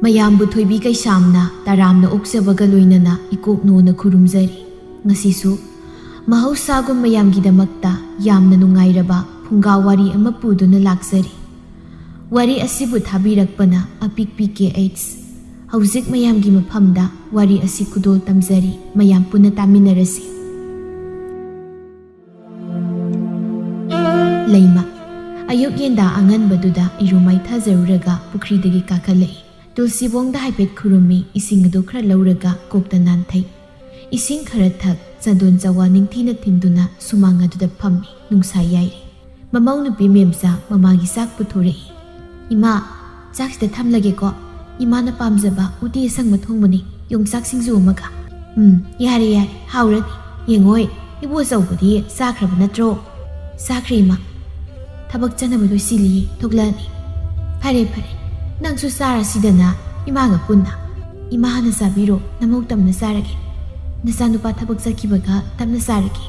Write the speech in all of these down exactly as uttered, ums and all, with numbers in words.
ꯃꯌꯥꯝꯕꯨ ꯊꯣꯏꯕꯤ ꯀꯩꯁꯥꯝꯅ ꯇꯔꯥꯝꯅ ꯑꯣꯛꯆꯕꯒ ꯂꯣꯏꯅꯅ ꯏꯀꯣꯛ ꯅꯣꯅ ꯈꯨꯔꯨꯝꯖꯔꯤ꯫ ꯉꯁꯤꯁꯨ ꯃꯍꯧꯁꯥꯒꯨꯝ ꯃꯌꯥꯝꯒꯤꯗꯃꯛꯇ ꯌꯥꯝꯅ ꯅꯨꯡꯉꯥꯏꯔꯕ ꯐꯨꯡꯒꯥ ꯋꯥꯔꯤ ꯑꯃ ꯄꯨꯗꯨꯅ ꯂꯥꯛꯆꯔꯤ꯫ ꯋꯥꯔꯤ ꯑꯁꯤꯕꯨ ꯊꯥꯕꯤꯔꯛꯄꯅ ꯑꯄꯤꯛꯄꯤ ꯀꯦ ꯑꯩꯆ꯫ ꯍꯧꯖꯤꯛ ꯃꯌꯥꯝꯒꯤ ꯃꯐꯝꯗ ꯋꯥꯔꯤ ꯑꯁꯤ ꯈꯨꯗꯣꯜ ꯇꯝꯖꯔꯤ, ꯃꯌꯥꯝ ꯄꯨꯟꯅ ꯇꯥꯃꯤꯟꯅꯔꯁꯤ꯫ ꯂꯩꯃ꯫ ꯑꯌꯨꯛ ꯌꯦꯟꯗꯥ ꯑꯉꯟꯕꯗꯨꯗ ꯏꯔꯨ ꯃꯥꯏꯊꯖꯔꯨꯔꯒ ꯄꯨꯈ꯭ꯔꯤꯗꯒꯤ ꯀꯥꯈꯠꯂꯛꯏ꯫ ꯇꯨꯜꯁꯤꯕꯣꯡꯗ ꯍꯥꯏꯐꯦꯠ ꯈꯨꯔꯨꯝꯃꯤ, ꯏꯁꯤꯡ ꯑꯗꯨ ꯈꯔ ꯂꯧꯔꯒ ꯀꯣꯛꯇ ꯅꯥꯟꯊꯩ꯫ ꯏꯁꯤꯡ ꯈꯔ ꯊꯛ, ꯆꯟꯗꯣꯟ ꯆꯋꯥ ꯅꯤꯡꯊꯤꯅ ꯊꯤꯟꯗꯨꯅ ꯁꯨꯃꯥꯡ ꯑꯗꯨꯗ ꯐꯝꯃꯤ, ꯅꯨꯡꯁꯥ ꯌꯥꯏꯔꯤ꯫ ꯃꯃꯧ ꯅꯨꯄꯤ ꯃꯦꯝꯆꯥ ꯃꯃꯥꯒꯤ ꯆꯥꯛ ꯄꯨꯊꯣꯔꯛꯏ꯫ "ꯏꯃꯥ, ꯆꯥꯛꯁꯤꯗ ꯊꯝꯂꯒꯦꯀꯣ꯫ ꯏꯃꯥꯅ ꯄꯥꯝꯖꯕ ꯎꯇꯤ ꯑꯁꯪꯕ ꯊꯣꯡꯕꯅꯤ, ꯌꯣꯡꯆꯥꯛ ꯁꯤꯡꯖꯨ ꯑꯃꯒ꯫" "ꯎꯝ, ꯌꯥꯔꯦ, ꯌꯥꯔꯦ, ꯍꯥꯎꯔꯅꯤ꯫ ꯌꯦꯡꯉꯣꯏ, ꯏꯕꯣ ꯑꯆꯧꯕꯗꯤ ꯆꯥꯈ꯭ꯔꯕ ꯅꯠꯇ꯭ꯔꯣ?" "ꯆꯥꯈ꯭ꯔꯦ, ꯏꯃꯥ꯫ ꯊꯕꯛ ꯆꯠꯅꯕ ꯂꯣꯏꯁꯤꯜꯂꯤ, ꯊꯣꯛꯂꯛꯑꯅꯤ꯫" "ꯐꯔꯦ, ꯐꯔꯦ꯫ ꯅꯪꯁꯨ ꯆꯥꯔꯁꯤꯗꯅ, ꯏꯃꯥꯒ ꯄꯨꯟꯅ꯫" "ꯏꯃꯥ ꯍꯥꯟꯅ ꯆꯥꯕꯤꯔꯣ, ꯅꯃꯧ ꯇꯞꯅ ꯆꯥꯔꯒꯦ꯫ ꯅꯆꯥꯅꯨꯄꯥ ꯊꯕꯛ ꯆꯠꯈꯤꯕꯒ ꯇꯞꯅ ꯆꯥꯔꯒꯦ꯫"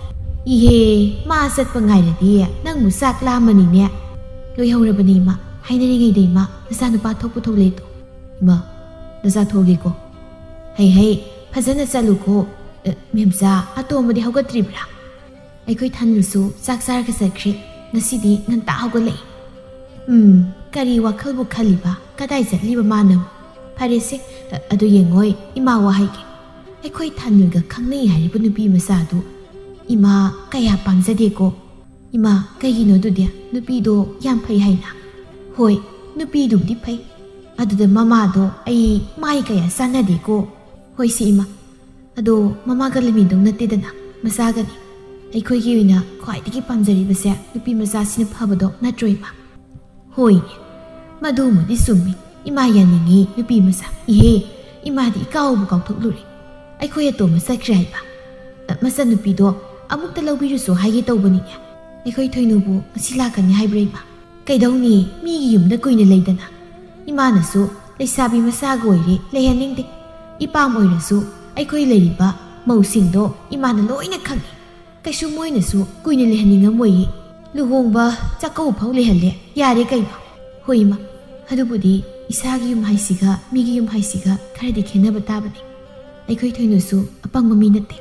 "ꯏꯍꯦ, ꯃꯥ ꯆꯠꯄ ꯉꯥꯏꯔꯗꯤ ꯅꯪꯕꯨ ꯆꯥꯛ ꯂꯥꯝꯃꯅꯤꯅꯦ꯫" "ꯂꯣꯏꯍꯧꯔꯕꯅꯤ, ꯏꯃꯥ꯫ ꯍꯥꯏꯅꯔꯤꯉꯩꯗ, ꯏꯃꯥ, ꯅꯆꯥꯅꯨꯄꯥ ꯊꯣꯛꯄꯨ ꯊꯣꯛꯂꯦꯗꯣ꯫" "ꯏꯃꯥ, ꯅꯆꯥ ꯊꯣꯛꯂꯦꯀꯣ꯫ ꯍꯩ, ꯍꯩ, ꯐꯖꯅ ꯆꯠꯂꯨꯀꯣ꯫ ꯑ, ꯃꯦꯝꯆꯥ, ꯑꯇꯣꯝꯕꯗꯤ ꯍꯧꯒꯠꯇ꯭ꯔꯤꯕ꯭ꯔꯥ?" "ꯑꯩꯈꯣꯏ ꯊꯟꯗꯨꯁꯨ ꯆꯥꯛ ꯆꯥꯔꯒ ꯆꯠꯈ꯭ꯔꯦ꯫ ꯉꯁꯤꯗꯤ ꯉꯟꯇꯥ ꯍꯧꯒꯠꯂꯛꯏ꯫" "ꯎꯝ, ꯀꯔꯤ ꯋꯥꯈꯜꯕꯨ ꯈꯜꯂꯤꯕ? ꯀꯗꯥꯏ ꯆꯠꯂꯤꯕ ꯃꯥꯅ?" "ꯐꯔꯦꯁꯦ, ꯑ-, ꯑꯗꯨ ꯌꯦꯡꯉꯣꯏ, ꯏꯃꯥ ꯋꯥ ꯍꯥꯏꯒꯦ꯫ ꯑꯩꯈꯣꯏ ꯊꯟꯗꯨꯒ ꯈꯪꯅꯩ ꯍꯥꯏꯔꯤꯕ ꯅꯨꯄꯤ ꯃꯆꯥꯗꯨ ꯏꯃꯥ ꯀꯌꯥ ꯄꯥꯝꯖꯗꯦꯀꯣ꯫" "ꯏꯃꯥ, ꯀꯩꯒꯤꯅꯣ ꯑꯗꯨꯗꯤ? ꯅꯨꯄꯤꯗꯣ ꯌꯥꯝ ꯐꯩ ꯍꯥꯏꯅ?" "ꯍꯣꯏ, ꯅꯨꯄꯤꯗꯨꯕꯨꯗꯤ ꯐꯩ꯫ ꯑꯗꯨꯗ ꯃꯃꯥꯗꯣ ꯑꯩ ꯃꯥꯏ ꯀꯌꯥ ꯆꯥꯟꯅꯗꯦꯀꯣ꯫" "ꯍꯣꯏꯁꯦ, ꯏꯃꯥ꯫ ꯑꯗꯣ ꯃꯃꯥꯒ ꯂꯩꯃꯤꯟꯗꯧ ꯅꯠꯇꯦꯗꯅ, ꯃꯆꯥꯒꯅꯤ꯫ ꯑꯩꯈꯣꯏꯒꯤ ꯑꯣꯏꯅ ꯈ꯭ꯋꯥꯏꯗꯒꯤ ꯄꯥꯝꯖꯔꯤꯕꯁꯦ ꯅꯨꯄꯤ ꯃꯆꯥꯁꯤꯅ ꯐꯕꯗꯣ ꯅꯠꯇ꯭ꯔꯣ, ꯏꯃꯥ?" "ꯍꯣꯏꯅꯦ, ꯃꯗꯨꯃꯗꯤ ꯆꯨꯝꯃꯤ꯫ ꯏꯃꯥ ꯌꯥꯅꯤꯡꯉꯤ ꯅꯨꯄꯤ ꯃꯆꯥ꯫ ꯏꯍꯦ, ꯏꯃꯥꯗꯤ ꯏꯀꯥꯎꯕꯨ ꯀꯥꯎꯊꯣꯛꯂꯨꯔꯦ꯫ ꯑꯩꯈꯣꯏ ꯑꯇꯣꯝꯕ ꯆꯠꯈ꯭ꯔꯦ ꯍꯥꯏꯕ꯫ ꯑ, ꯃꯆꯟꯅꯨꯄꯤꯗꯣ ꯑꯃꯨꯛꯇ ꯂꯧꯕꯤꯔꯨꯁꯣ ꯍꯥꯏꯒꯦ ꯇꯧꯕꯅꯤꯅꯦ꯫ ꯑꯩꯈꯣꯏ ꯊꯣꯏꯅꯨꯕꯨ ꯉꯁꯤ ꯂꯥꯛꯀꯅꯤ ꯍꯥꯏꯕ꯭ꯔꯥ, ꯏꯃꯥ?" "ꯀꯩꯗꯧꯅꯤ, ꯃꯤꯒꯤ ꯌꯨꯝꯗ ꯀꯨꯏꯅ ꯂꯩꯗꯅ꯫ ꯏꯃꯥꯅꯁꯨ ꯂꯩꯁꯥꯕꯤ ꯃꯆꯥꯒ ꯑꯣꯏꯔꯦ, ꯂꯩꯍꯟꯅꯤꯡꯗꯦ꯫ ꯏꯄꯥꯝ ꯑꯣꯏꯔꯁꯨ ꯑꯩꯈꯣꯏ ꯂꯩꯔꯤꯕ ꯃꯧꯁꯤꯡꯗꯣ ꯏꯃꯥꯅ ꯂꯣꯏꯅ ꯈꯪꯏ꯫ ꯀꯩꯁꯨ ꯃꯣꯏꯅꯁꯨ ꯀꯨꯏꯅ ꯂꯩꯍꯟꯅꯤꯡꯉꯝꯃꯣꯏꯌꯦ꯫ ꯂꯨꯍꯣꯡꯕ ꯆꯥꯛꯀꯧꯕ ꯐꯥꯎ ꯂꯩꯍꯜꯂꯦ꯫ ꯌꯥꯔꯦ ꯀꯩꯅꯣ?" "ꯍꯣꯏ, ꯏꯃꯥ, ꯑꯗꯨꯕꯨꯗꯤ ꯏꯁꯥꯒꯤ ꯌꯨꯝ ꯍꯥꯏꯁꯤꯒ ꯃꯤꯒꯤ ꯌꯨꯝ ꯍꯥꯏꯁꯤꯒ ꯈꯔꯗꯤ ꯈꯦꯠꯅꯕ ꯇꯥꯕꯅꯤ꯫ ꯑꯩꯈꯣꯏ ꯊꯣꯏꯅꯨꯁꯨ ꯑꯄꯪꯕ ꯃꯤ ꯅꯠꯇꯦ꯫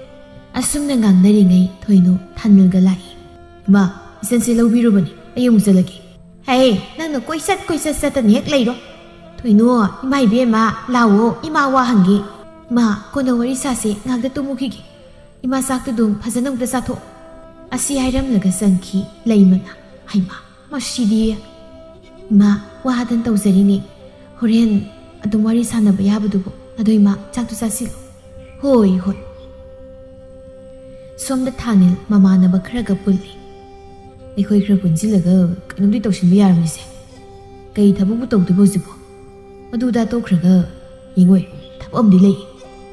ꯑꯁꯨꯝꯅ ꯉꯥꯡꯅꯔꯤꯉꯩ ꯊꯣꯏꯅꯨ ꯊꯥꯅꯤꯜꯒ ꯂꯥꯛꯏ꯫ "ꯏꯃꯥ, ꯏꯆꯟꯁꯦ ꯂꯧꯕꯤꯔꯨꯕꯅꯤ, ꯑꯩ ꯑꯃꯨꯛ ꯆꯠꯂꯒꯦ꯫" "ꯍꯦ, ꯅꯪꯅ ꯀꯣꯏꯆꯠ ꯀꯣꯏꯆꯠ ꯆꯠꯇꯅ ꯍꯦꯛ ꯂꯩꯔꯣ꯫ ꯊꯣꯏꯅꯨ, ꯏꯃꯥ ꯏꯕꯦꯝꯃ, ꯂꯥꯛꯑꯣ, ꯏꯃꯥ ꯋꯥ ꯍꯪꯒꯦ꯫ ꯏꯃꯥ, ꯀꯣꯟꯅ ꯋꯥꯔꯤ ꯁꯥꯁꯦ, ꯉꯥꯏꯍꯥꯛꯇ ꯇꯨꯝꯃꯨꯈꯤꯒꯦ꯫ ꯏꯃꯥ, ꯆꯥꯛꯇꯨ ꯑꯗꯨꯝ ꯐꯖꯅ ꯑꯃꯨꯛꯇ ꯆꯥꯊꯣꯛ꯫" ꯑꯁꯤ ꯍꯥꯏꯔꯝꯂꯒ ꯆꯪꯈꯤ ꯂꯩꯃꯅ꯫ ꯍꯩꯃꯥ, ꯃꯁꯤꯗꯤ꯫ "ꯏꯃꯥ, ꯋꯥꯗꯅ ꯇꯧꯖꯔꯤꯅꯦ꯫ ꯍꯣꯔꯦꯟ ꯑꯗꯨꯝ ꯋꯥꯔꯤ ꯁꯥꯟꯅꯕ ꯌꯥꯕꯗꯨꯕꯨ꯫ ꯑꯗꯣ ꯏꯃꯥ, ꯆꯥꯛꯇꯨ ꯆꯥꯁꯤꯜꯂꯨ꯫" "ꯍꯣꯏ, ꯍꯣꯏ꯫" ꯁꯣꯝꯗ ꯊꯥꯅꯤꯜ ꯃꯃꯥꯟꯅꯕ ꯈꯔꯒ ꯄꯨꯜꯂꯤ꯫ "ꯑꯩꯈꯣꯏ ꯈꯔ ꯄꯨꯟꯁꯤꯜꯂꯒ ꯀꯩꯅꯣꯝꯗꯤ ꯇꯧꯁꯤꯟꯕ ꯌꯥꯔꯝꯅꯤꯁꯦ꯫ ꯀꯩ ꯊꯕꯛꯄꯨ ꯇꯧꯗꯣꯏꯕꯣ ꯍꯧꯖꯤꯛꯄꯣ? ꯑꯗꯨꯗ ꯇꯣꯛꯈ꯭ꯔꯒ ꯌꯦꯡꯉꯣꯏ, ꯊꯕꯛ ꯑꯃꯗꯤ ꯂꯩ꯫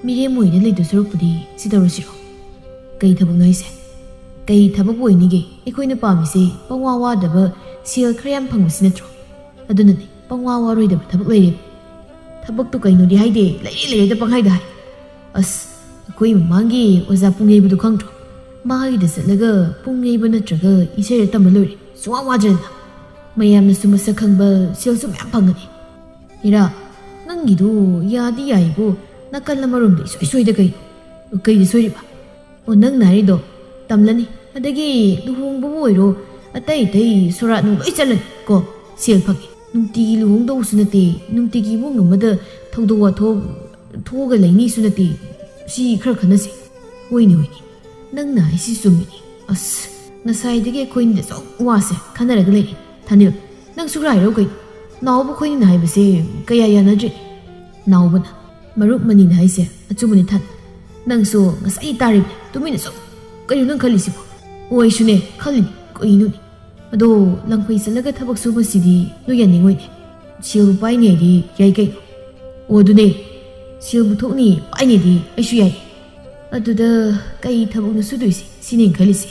ꯃꯤꯔꯦꯝ ꯑꯣꯏꯅ ꯂꯩꯗꯣꯏ ꯁꯔꯨꯛꯄꯨꯗꯤ ꯁꯤ ꯇꯧꯔꯁꯤꯔꯣ?" "ꯀꯩ ꯊꯕꯛꯅꯣ ꯍꯥꯏꯁꯦ?" "ꯀꯩ ꯊꯕꯛꯄꯨ ꯑꯣꯏꯅꯤꯒꯦ? ꯑꯩꯈꯣꯏꯅ ꯄꯥꯝꯃꯤꯁꯦ ꯄꯪꯋꯥ ꯋꯥꯗꯕ, ꯁꯦꯜ ꯈꯔ ꯌꯥꯝ ꯐꯪꯕꯁꯤ ꯅꯠꯇ꯭ꯔꯣ? ꯑꯗꯨꯅꯅꯦ, ꯄꯪꯋꯥ ꯋꯥꯔꯣꯏꯗꯕ ꯊꯕꯛ ꯂꯩꯔꯦ꯫" "ꯊꯕꯛꯇꯣ ꯀꯩꯅꯣꯗꯤ ꯍꯥꯏꯗꯦ, ꯂꯩꯔꯦ ꯂꯩꯔꯦꯗ ꯄꯪꯍꯥꯏꯗ ꯍꯥꯏ꯫" "ꯑꯁ, ꯑꯩꯈꯣꯏ ꯃꯃꯥꯡꯒꯤ ꯑꯣꯖꯥ ꯄꯨꯡ ꯌꯩꯕꯗꯣ ꯈꯪꯗ꯭ꯔꯣ? ꯃꯥꯒꯤꯗ ꯆꯠꯂꯒ ꯄꯨꯡ ꯌꯩꯕ ꯅꯠꯇ꯭ꯔꯒ ꯏꯁꯩꯔ ꯇꯝꯕ ꯂꯣꯏꯔꯦ꯫ ꯁꯨꯡꯋꯥ ꯋꯥꯗ꯭ꯔꯦꯗꯅ꯫ ꯃꯌꯥꯝꯅꯁꯨ ꯃꯁꯛ ꯈꯪꯕ, ꯁꯦꯜꯁꯨ ꯃꯌꯥꯝ ꯐꯪꯒꯅꯤ꯫" "ꯏꯔꯥ, ꯅꯪꯒꯤꯗꯨ ꯌꯥꯗꯤ ꯌꯥꯏꯕꯨ, ꯅꯥꯀꯜ ꯑꯃꯔꯣꯝꯗ ꯏꯁꯣꯏ ꯁꯣꯏꯗ ꯀꯩꯅꯣ?" "ꯀꯩꯗ ꯁꯣꯏꯔꯤꯕ?" "ꯑꯣ, ꯅꯪꯅ ꯍꯥꯏꯔꯤꯗꯣ ꯇꯝꯂꯅꯤ, ꯑꯗꯒꯤ ꯂꯨꯍꯣꯡꯕꯕꯨ ꯑꯣꯏꯔꯣ, ꯑꯇꯩ ꯑꯇꯩ ꯁꯣꯔꯥꯠ ꯅꯨꯡ ꯂꯣꯏ ꯆꯠꯂꯅꯤ ꯀꯣ, ꯁꯦꯜ ꯐꯪꯉꯦ꯫ ꯅꯨꯡꯇꯤꯒꯤ ꯂꯨꯍꯣꯡꯗꯧꯕꯁꯨ ꯅꯠꯇꯦ, ꯅꯨꯡꯇꯤꯒꯤ ꯏꯃꯨꯡ ꯑꯃꯗ ꯊꯧꯗꯣꯛ ꯋꯥꯊꯣꯛ ꯊꯣꯛꯑꯒ ꯂꯩꯅꯤꯁꯨ ꯅꯠꯇꯦ꯫ ꯁꯤ ꯈꯔ ꯈꯟꯅꯁꯤ꯫" "ꯍꯣꯏꯅꯦ, ꯍꯣꯏꯅꯦ, ꯅꯪꯅ ꯍꯥꯏꯁꯤ ꯆꯨꯝꯃꯤꯅꯦ꯫ ꯑꯁ, ꯉꯁꯥꯏꯗꯒꯤ ꯑꯩꯈꯣꯏꯅꯤꯗ ꯁꯨꯝ ꯋꯥꯁꯦ ꯈꯟꯅꯔꯒ ꯂꯩꯔꯦ꯫ ꯊꯥꯅꯤꯜ, ꯅꯪꯁꯨ ꯈꯔ ꯍꯥꯏꯔꯛꯎ ꯀꯩꯅꯣ꯫ ꯅꯥꯎꯕ ꯑꯩꯈꯣꯏꯅꯤꯅ ꯍꯥꯏꯕꯁꯦ ꯀꯌꯥ ꯌꯥꯅꯗ꯭ꯔꯦ꯫" ꯅꯥꯎꯕꯅ, "ꯃꯔꯨꯞ ꯃꯅꯤꯅ ꯍꯥꯏꯁꯦ ꯑꯆꯨꯝꯕꯅꯤ ꯊꯥꯅꯤꯜ꯫ ꯅꯪꯁꯨ ꯉꯁꯥꯏ ꯇꯥꯔꯤꯕꯅꯤ, ꯇꯨꯃꯤꯟꯅ ꯁꯨꯝ꯫ ꯀꯩꯅꯣ ꯅꯪ ꯈꯜꯂꯤꯁꯤꯕꯣ?" "ꯑꯣ, ꯑꯩꯁꯨꯅꯦ ꯈꯜꯂꯤꯅꯤ, ꯀꯩꯅꯣꯅꯦ꯫ ꯑꯗꯣ ꯂꯥꯡꯐꯩ ꯆꯠꯂꯒ ꯊꯕꯛ ꯁꯨꯕꯁꯤꯗꯤ ꯅꯣꯏ ꯌꯥꯅꯤꯡꯉꯣꯏꯅꯦ꯫ ꯁꯦꯜꯕꯨ ꯄꯥꯏꯅꯤ ꯍꯥꯏꯗꯤ ꯌꯥꯏ ꯀꯩꯅꯣ꯫" "ꯑꯣ, ꯑꯗꯨꯅꯦ, ꯁꯦꯜꯕꯨ ꯊꯣꯛꯅꯤ ꯄꯥꯏꯅꯤꯗꯤ ꯑꯩꯁꯨ ꯌꯥꯏ꯫ ꯑꯗꯨꯗ ꯀꯩ ꯊꯕꯛꯅꯣ ꯁꯨꯗꯣꯏꯁꯦ, ꯁꯤꯅꯦ ꯑꯩꯅ ꯈꯜꯂꯤꯁꯦ꯫"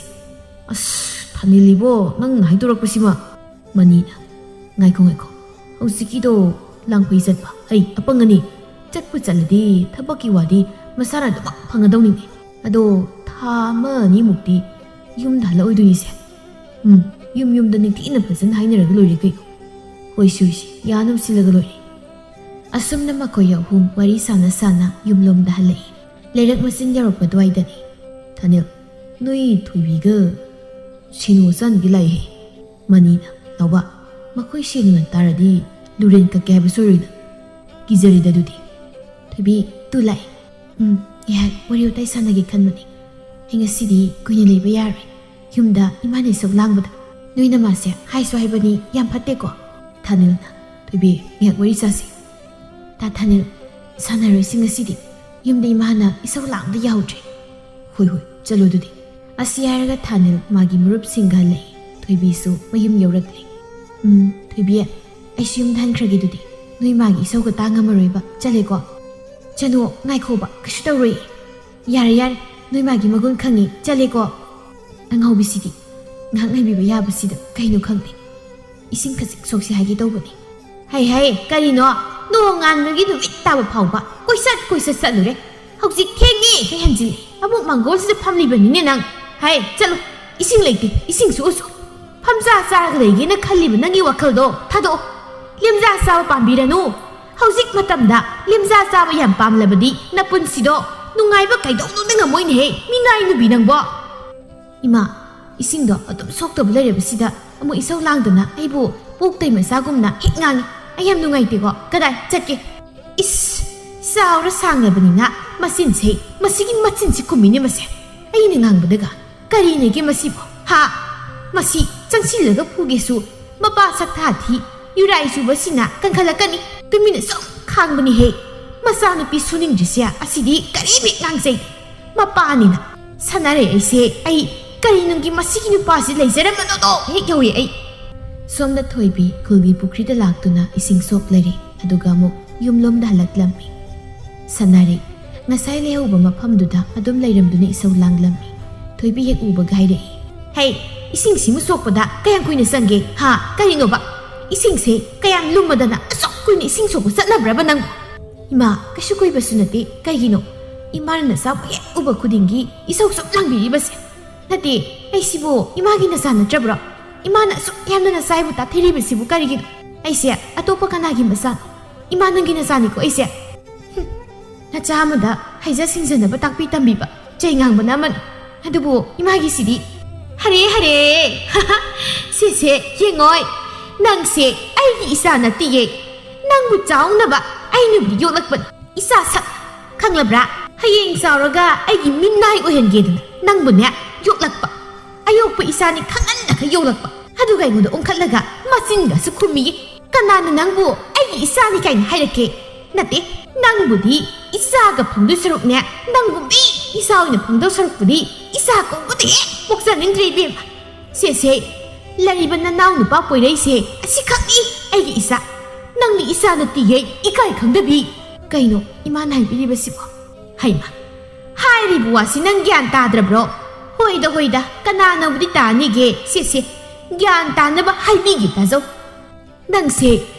"ꯑꯁ, ꯊꯥꯅꯤꯜ ꯏꯕꯣ, ꯅꯪꯅ ꯍꯥꯏꯗꯣꯔꯛꯄꯁꯤꯃ꯫" ꯃꯅꯤꯅ, "ꯉꯥꯏꯈꯣ, ꯉꯥꯏꯈꯣ, ꯍꯧꯖꯤꯛꯀꯤꯗꯣ ꯂꯥꯡꯐꯩ ꯆꯠꯄ, ꯑꯩ ꯑꯄꯪ ꯑꯅꯤ꯫ ꯆꯠꯄꯨ ꯆꯠꯂꯗꯤ ꯊꯕꯛꯀꯤ ꯋꯥꯗꯤ ꯃꯁꯥꯅ ꯑꯗꯨꯃꯛ ꯐꯪꯒꯗꯧꯅꯤꯅꯦ꯫ ꯑꯗꯣ ꯊꯥ ꯑꯃ ꯑꯅꯤꯃꯨꯛꯇꯤ ꯌꯨꯝꯗ ꯍꯜꯂꯛꯑꯣꯏꯗꯣꯏꯅꯤꯁꯦ꯫ ꯎꯝ, ꯌꯨꯝ ꯌꯨꯝꯗ ꯅꯤꯡꯊꯤꯅ ꯐꯖꯅ ꯍꯥꯏꯅꯔꯒ ꯂꯣꯏꯔꯦ ꯀꯩꯅꯣ꯫ ꯍꯣꯏ, ꯁꯨꯏꯁꯦ, ꯌꯥꯅꯕ ꯁꯤꯜꯂꯒ ꯂꯣꯏꯔꯦ꯫ ꯑꯁꯨꯝꯅ ꯃꯈꯣꯏ ꯑꯍꯨꯝ ꯋꯥꯔꯤ ꯁꯥꯟꯅ ꯁꯥꯟꯅ ꯌꯨꯝꯂꯣꯝꯗ ꯍꯜꯂꯛꯏ꯫ ꯂꯩꯔꯛ ꯃꯆꯤꯟ ꯌꯧꯔꯛꯄ ꯑꯗꯨꯋꯥꯏꯗꯅꯤ꯫ "ꯊꯥꯅꯤꯜ, ꯅꯣꯏ ꯊꯣꯏꯕꯤꯒ ꯁꯤꯅꯨ ꯆꯥꯟꯒꯤ ꯂꯥꯛꯏꯍꯦ꯫ ꯃꯅꯤꯅ, ꯅꯥꯎꯕ, ꯃꯈꯣꯏ ꯁꯤꯅꯨꯅ ꯇꯥꯔꯗꯤ ꯂꯨꯔꯦꯟ ꯀꯛꯀꯦ ꯍꯥꯏꯕ ꯁꯣꯏꯔꯣꯏꯗ꯫ ꯀꯤꯖꯔꯤꯗ ꯑꯗꯨꯗꯤ꯫ ꯊꯣꯏꯕꯤ, ꯇꯨ ꯂꯥꯛꯑꯦ꯫ ꯎꯝ, ꯑꯩꯍꯥꯛ ꯋꯥꯔꯤ ꯋꯥꯇꯥꯏ ꯁꯥꯟꯅꯒꯦ ꯈꯟꯕꯅꯤ꯫ ꯑꯩ ꯉꯁꯤꯗꯤ ꯀꯨꯏꯅ ꯂꯩꯕ ꯌꯥꯔꯣꯏ꯫ ꯌꯨꯝꯗ ꯏꯃꯥꯅ ꯏꯁꯧ ꯂꯥꯡꯕꯗ꯫ ꯅꯣꯏ ꯅꯃꯥꯁꯦ ꯍꯥꯏꯁꯨ ꯍꯥꯏꯕꯅꯤ, ꯌꯥꯝ ꯐꯠꯇꯦꯀꯣ?" ꯊꯥꯅꯤꯜꯅ, "ꯊꯣꯏꯕꯤ, ꯉꯥꯏꯍꯥꯛ ꯋꯥꯔꯤ ꯁꯥꯁꯤ꯫ ꯇꯥ ꯊꯥꯅꯤꯜ, ꯁꯥꯟꯅꯔꯣꯏꯁꯤ ꯉꯁꯤꯗꯤ꯫ ꯌꯨꯝꯗ ꯏꯃꯥꯅ ꯏꯁꯧ ꯂꯥꯡꯕꯗ ꯌꯥꯍꯧꯗ꯭ꯔꯦ꯫" "ꯍꯣꯏ, ꯍꯣꯏ, ꯆꯠꯂꯣ ꯑꯗꯨꯗꯤ꯫" ꯑꯁꯤ ꯍꯥꯏꯔꯒ ꯊꯥꯅꯤꯜ ꯃꯥꯒꯤ ꯃꯔꯨꯞꯁꯤꯡꯒ ꯍꯜꯂꯛꯏ꯫ ꯊꯣꯏꯕꯤꯁꯨ ꯃꯌꯨꯝ ꯌꯧꯔꯛꯂꯦ꯫ "ꯎꯝ, ꯊꯣꯏꯕꯤ, ꯑꯩꯁꯨ ꯌꯨꯝꯗ ꯍꯟꯈ꯭ꯔꯒꯦ ꯑꯗꯨꯗꯤ꯫ ꯅꯣꯏ ꯃꯥꯒꯤ ꯏꯁꯧꯒ ꯇꯥ ꯉꯝꯃꯔꯣꯏꯕ꯫ ꯆꯠꯂꯦꯀꯣ?" "ꯆꯅꯨ, ꯉꯥꯏꯈꯣꯕ, ꯀꯩꯁꯨ ꯇꯧꯔꯣꯏ꯫" "ꯌꯥꯔꯦ, ꯌꯥꯔꯦ, ꯅꯣꯏ ꯃꯥꯒꯤ ꯃꯒꯨꯟ ꯈꯪꯉꯤ, ꯆꯠꯂꯦꯀꯣ꯫" ꯑꯉꯥꯎꯕꯤꯁꯤꯗꯤ ꯉꯥꯏꯍꯥꯛ ꯉꯥꯏꯕꯤꯕ ꯌꯥꯕꯁꯤꯗ ꯀꯩꯅꯣ ꯈꯪꯗꯦ꯫ ꯏꯁꯤꯡ ꯈꯖꯤꯛ ꯁꯣꯛꯁꯤ ꯍꯥꯏꯒꯦ ꯇꯧꯕꯅꯤ꯫ "ꯍꯩ, ꯍꯩ, ꯀꯔꯤꯅꯣ? ꯅꯣꯡ ꯉꯥꯟꯕꯒꯤ ꯅꯨꯃꯤꯠ ꯇꯥꯕ ꯐꯥꯎꯕ ꯀꯣꯏꯆꯠ ꯀꯣꯏꯆꯠ ꯆꯠꯂꯨꯔꯦ꯫ ꯍꯧꯖꯤꯛ ꯊꯦꯡꯉꯦ ꯀꯩ ꯍꯟꯖꯤꯜꯂꯦ꯫ ꯑꯃꯨꯛ ꯃꯥꯡꯒꯣꯜꯁꯤꯗ ꯐꯝꯂꯤꯕꯅꯤꯅꯦ ꯅꯪ꯫ ꯍꯩ, ꯆꯠꯂꯨ, ꯏꯁꯤꯡ ꯂꯩꯇꯦ, ꯏꯁꯤꯡꯁꯨ ꯎꯁꯨ꯫ ꯐꯝꯖꯥ ꯆꯥꯔꯒ ꯂꯩꯒꯦꯅ ꯈꯜꯂꯤꯕ ꯅꯪꯒꯤ ꯋꯥꯈꯜꯗꯣ ꯊꯥꯗꯣꯛꯑꯣ꯫ ꯂꯦꯝꯖꯥ ꯆꯥꯕ ꯄꯥꯝꯕꯤꯔꯅꯨ꯫ ꯍꯧꯖꯤꯛ ꯃꯇꯝꯗ ꯂꯦꯝꯖꯥ ꯆꯥꯕ ꯌꯥꯝ ꯄꯥꯝꯂꯕꯗꯤ ꯅꯄꯨꯟꯁꯤꯗꯣ ꯅꯨꯡꯉꯥꯏꯕ ꯀꯩꯗꯧꯅꯨꯡꯗ ꯉꯝꯃꯣꯏꯅꯦꯍꯦ, ꯃꯤꯅꯥꯏ ꯅꯨꯄꯤ ꯅꯪꯕꯣ꯫" "ꯏꯃꯥ, ꯏꯁꯤꯡꯗꯣ ꯑꯗꯨꯝ ꯁꯣꯛꯇꯕ ꯂꯩꯔꯕꯁꯤꯗ ꯑꯃꯨꯛ ꯏꯁꯧ ꯂꯥꯡꯗꯅ ꯑꯩꯕꯨ ꯄꯣꯛꯇꯩ ꯃꯆꯥꯒꯨꯝꯅ ꯍꯦꯛ ꯉꯥꯡꯉꯤ꯫ ꯑꯩ ꯌꯥꯝ ꯅꯨꯡꯉꯥꯏꯇꯦꯀꯣ꯫ ꯀꯗꯥꯏ ꯆꯠꯀꯦ?" "ꯏꯁ, ꯆꯥꯎꯔ ꯁꯥꯡꯂꯕꯅꯤꯅ ꯃꯆꯤꯟꯁꯦ, ꯃꯁꯤꯒꯤ ꯃꯆꯤꯟꯁꯤ ꯈꯨꯝꯃꯤꯅꯦ ꯃꯁꯦ꯫ ꯑꯩꯅ ꯉꯥꯡꯕꯗꯒ ꯀꯔꯤꯅꯦꯒꯦ ꯃꯁꯤꯕꯣ? ꯍꯥ? ꯃꯁꯤ ꯆꯪꯁꯤꯜꯂꯒ ꯐꯨꯒꯦꯁꯨ ꯃꯄꯥ ꯁꯛꯊꯥ ꯊꯤ ꯌꯨꯔꯥꯏ ꯆꯨꯕꯁꯤꯅ ꯀꯟꯈꯠꯂꯛꯀꯅꯤ꯫ ꯇꯨꯃꯤꯟꯅ ꯁꯨꯝ ꯈꯥꯡꯕꯅꯤꯍꯦ꯫ ꯃꯆꯥꯅꯨꯄꯤ ꯁꯨꯅꯤꯡꯗ꯭ꯔꯤꯁꯦ ꯑꯁꯤꯗꯤ ꯀꯔꯤ ꯃꯤꯠ ꯉꯥꯡꯖꯩ꯫ ꯃꯄꯥꯅꯤꯅ ꯁꯥꯟꯅꯔꯦ ꯑꯩꯁꯦ꯫ ꯑꯩ ꯀꯔꯤ ꯅꯨꯡꯒꯤ ꯃꯁꯤꯒꯤ ꯅꯨꯄꯥꯁꯤ ꯂꯩꯖꯔꯝꯕꯅꯣꯗꯣ ꯍꯦꯛ ꯌꯧꯔꯦ ꯑꯩ꯫" ꯁꯣꯝꯗ ꯊꯣꯏꯕꯤ ꯈꯨꯜꯒꯤ ꯄꯨꯈ꯭ꯔꯤꯗ ꯂꯥꯛꯇꯨꯅ ꯏꯁꯤꯡ ꯁꯣꯛꯂꯔꯦ꯫ ꯑꯗꯨꯒ ꯑꯃꯨꯛ ꯌꯨꯝꯂꯣꯝꯗ ꯍꯜꯂꯛꯂꯝꯃꯤ꯫ ꯁꯥꯟꯅꯔꯦ꯫ ꯉꯁꯥꯏ ꯂꯩꯍꯧꯕ ꯃꯐꯝꯗꯨꯗ ꯑꯗꯨꯝ ꯂꯩꯔꯝꯗꯨꯅ ꯏꯁꯧ ꯂꯥꯡꯂꯝꯃꯤ꯫ ꯊꯣꯏꯕꯤ ꯍꯦꯛ ꯎꯕꯒ ꯍꯥꯏꯔꯛꯏ, "ꯍꯩ, ꯏꯁꯤꯡꯁꯤꯃ ꯁꯣꯛꯄꯗ ꯀꯌꯥꯝ ꯀꯨꯏꯅ ꯆꯪꯒꯦ? ꯍꯥ? ꯀꯔꯤꯅꯣꯕ? ꯏꯁꯤꯡꯁꯦ ꯀꯌꯥꯝ ꯂꯨꯝꯃꯗꯅ ꯑꯁꯨꯛ ꯀꯨꯏꯅ ꯏꯁꯤꯡ ꯁꯣꯛꯄ ꯆꯠꯅꯕ꯭ꯔꯕ ꯅꯪ?" "ꯏꯃꯥ, ꯀꯩꯁꯨ ꯀꯨꯏꯕꯁꯨ ꯅꯠꯇꯦ꯫ ꯀꯩꯒꯤꯅꯣ? ꯏꯃꯥꯅ ꯅꯆꯥꯕꯨ ꯍꯦꯛ ꯎꯕ ꯈꯨꯗꯤꯡꯒꯤ ꯏꯁꯧ ꯁꯨꯝ ꯂꯥꯡꯕꯤꯔꯤꯕꯁꯦ꯫ ꯅꯠꯇꯦ, ꯑꯩꯁꯤꯕꯨ ꯏꯃꯥꯒꯤ ꯅꯆꯥ ꯅꯠꯇ꯭ꯔꯕ꯭ꯔꯣ? ꯏꯃꯥꯅ ꯑꯁꯨꯛ ꯌꯥꯝꯅ ꯅꯆꯥ ꯑꯩꯕꯨ ꯇꯥꯊꯤꯔꯤꯕꯁꯤꯕꯨ ꯀꯔꯤꯒꯤꯅꯣ? ꯑꯩꯁꯦ ꯑꯇꯣꯞꯄ ꯀꯅꯥꯒꯤ ꯃꯆꯥꯅꯣ? ꯏꯃꯥ, ꯅꯪꯒꯤ ꯅꯆꯥꯅꯤꯀꯣ ꯑꯩꯁꯦ꯫ ꯍꯨꯝ, ꯅꯆꯥ ꯑꯃꯗ ꯍꯩꯖ ꯁꯤꯡꯖꯅꯕ ꯇꯥꯛꯄꯤ ꯇꯝꯕꯤꯕ ꯆꯩ ꯉꯥꯡꯕꯅ ꯑꯃꯅꯤ꯫ ꯑꯗꯨꯕꯨ ꯏꯃꯥꯒꯤꯁꯤꯗꯤ, ꯍꯔꯦ ꯍꯔꯦ, ꯁꯤꯁꯦ ꯌꯦꯡꯉꯣꯏ, ꯅꯪꯁꯦ ꯑꯩꯒꯤ ꯏꯆꯥ ꯅꯠꯇꯤꯌꯦ꯫ ꯅꯪꯕꯨ ꯆꯥꯎꯅꯕ ꯑꯩꯅꯕꯨꯗꯤ ꯌꯣꯛꯂꯛꯄꯅꯤ꯫ ꯏꯆꯥ ꯁꯛ ꯈꯪꯂꯕ꯭ꯔꯥ? ꯍꯌꯦꯡ ꯆꯥꯎꯔꯒ ꯑꯩꯒꯤ ꯃꯤꯅꯥꯏ ꯑꯣꯏꯍꯟꯒꯦꯗꯅ ꯅꯪꯕꯨꯅꯦ ꯌꯣꯛꯂꯛꯄ꯫ ꯑꯌꯣꯛꯄ ꯏꯆꯥꯅꯤ ꯈꯪꯍꯟꯗꯈꯩ ꯌꯣꯛꯂꯛꯄ꯫ ꯑꯗꯨꯒ ꯑꯩꯉꯣꯟꯗ ꯑꯣꯟꯈꯠꯂꯒ ꯃꯆꯤꯟꯒꯁꯨ ꯈꯨꯝꯃꯤꯌꯦ꯫ ꯀꯅꯥꯅ ꯅꯪꯕꯨ ꯑꯩꯒꯤ ꯏꯆꯥꯅꯤ ꯀꯥꯏꯅ ꯍꯥꯏꯔꯛꯀꯦ? ꯅꯠꯇꯦ, ꯅꯪꯕꯨꯗꯤ ꯏꯆꯥꯒ ꯐꯪꯗꯣꯏ ꯁꯔꯨꯛꯅꯦ, ꯅꯪꯕꯨꯗꯤ ꯏꯆꯥ ꯑꯣꯏꯅ ꯐꯪꯗꯧ ꯁꯔꯨꯛꯄꯨꯗꯤ ꯏꯆꯥ ꯀꯧꯕꯗ ꯍꯦꯛ ꯄꯣꯛꯆꯅꯤꯡꯗ꯭ꯔꯦ ꯏꯕꯦꯝꯃ꯫ ꯁꯦꯁꯦ, ꯂꯩꯔꯤꯕ ꯅꯅꯥꯎ ꯅꯨꯄꯥ ꯄꯣꯏꯔꯩꯁꯦ ꯑꯁꯤꯈꯛꯅꯤ ꯑꯩꯒꯤ ꯏꯆꯥ꯫ ꯅꯪꯗꯤ ꯏꯆꯥ ꯅꯠꯇꯤꯌꯦ, ꯏꯀꯥꯏ ꯈꯪꯗꯕꯤ꯫ ꯀꯩꯅꯣ ꯏꯃꯥꯅ ꯍꯥꯏꯕꯤꯔꯤꯕꯁꯤꯕꯣ? ꯍꯩꯃ, ꯍꯥꯏꯔꯤꯕ ꯋꯥꯁꯤ ꯅꯪ ꯒ꯭ꯌꯥꯟ ꯇꯥꯗ꯭ꯔꯕ꯭ꯔꯣ? ꯍꯣꯏꯗ ꯍꯣꯏꯗ, ꯀꯅꯥꯅꯕꯨꯗꯤ ꯇꯥꯅꯤꯒꯦ? ꯁꯦꯁꯦ, ꯒ꯭ꯌꯥꯟ ꯇꯥꯅꯕ ꯍꯥꯏꯕꯤꯒꯦ ꯇꯥꯖꯧ꯫ ꯅꯪꯁꯦ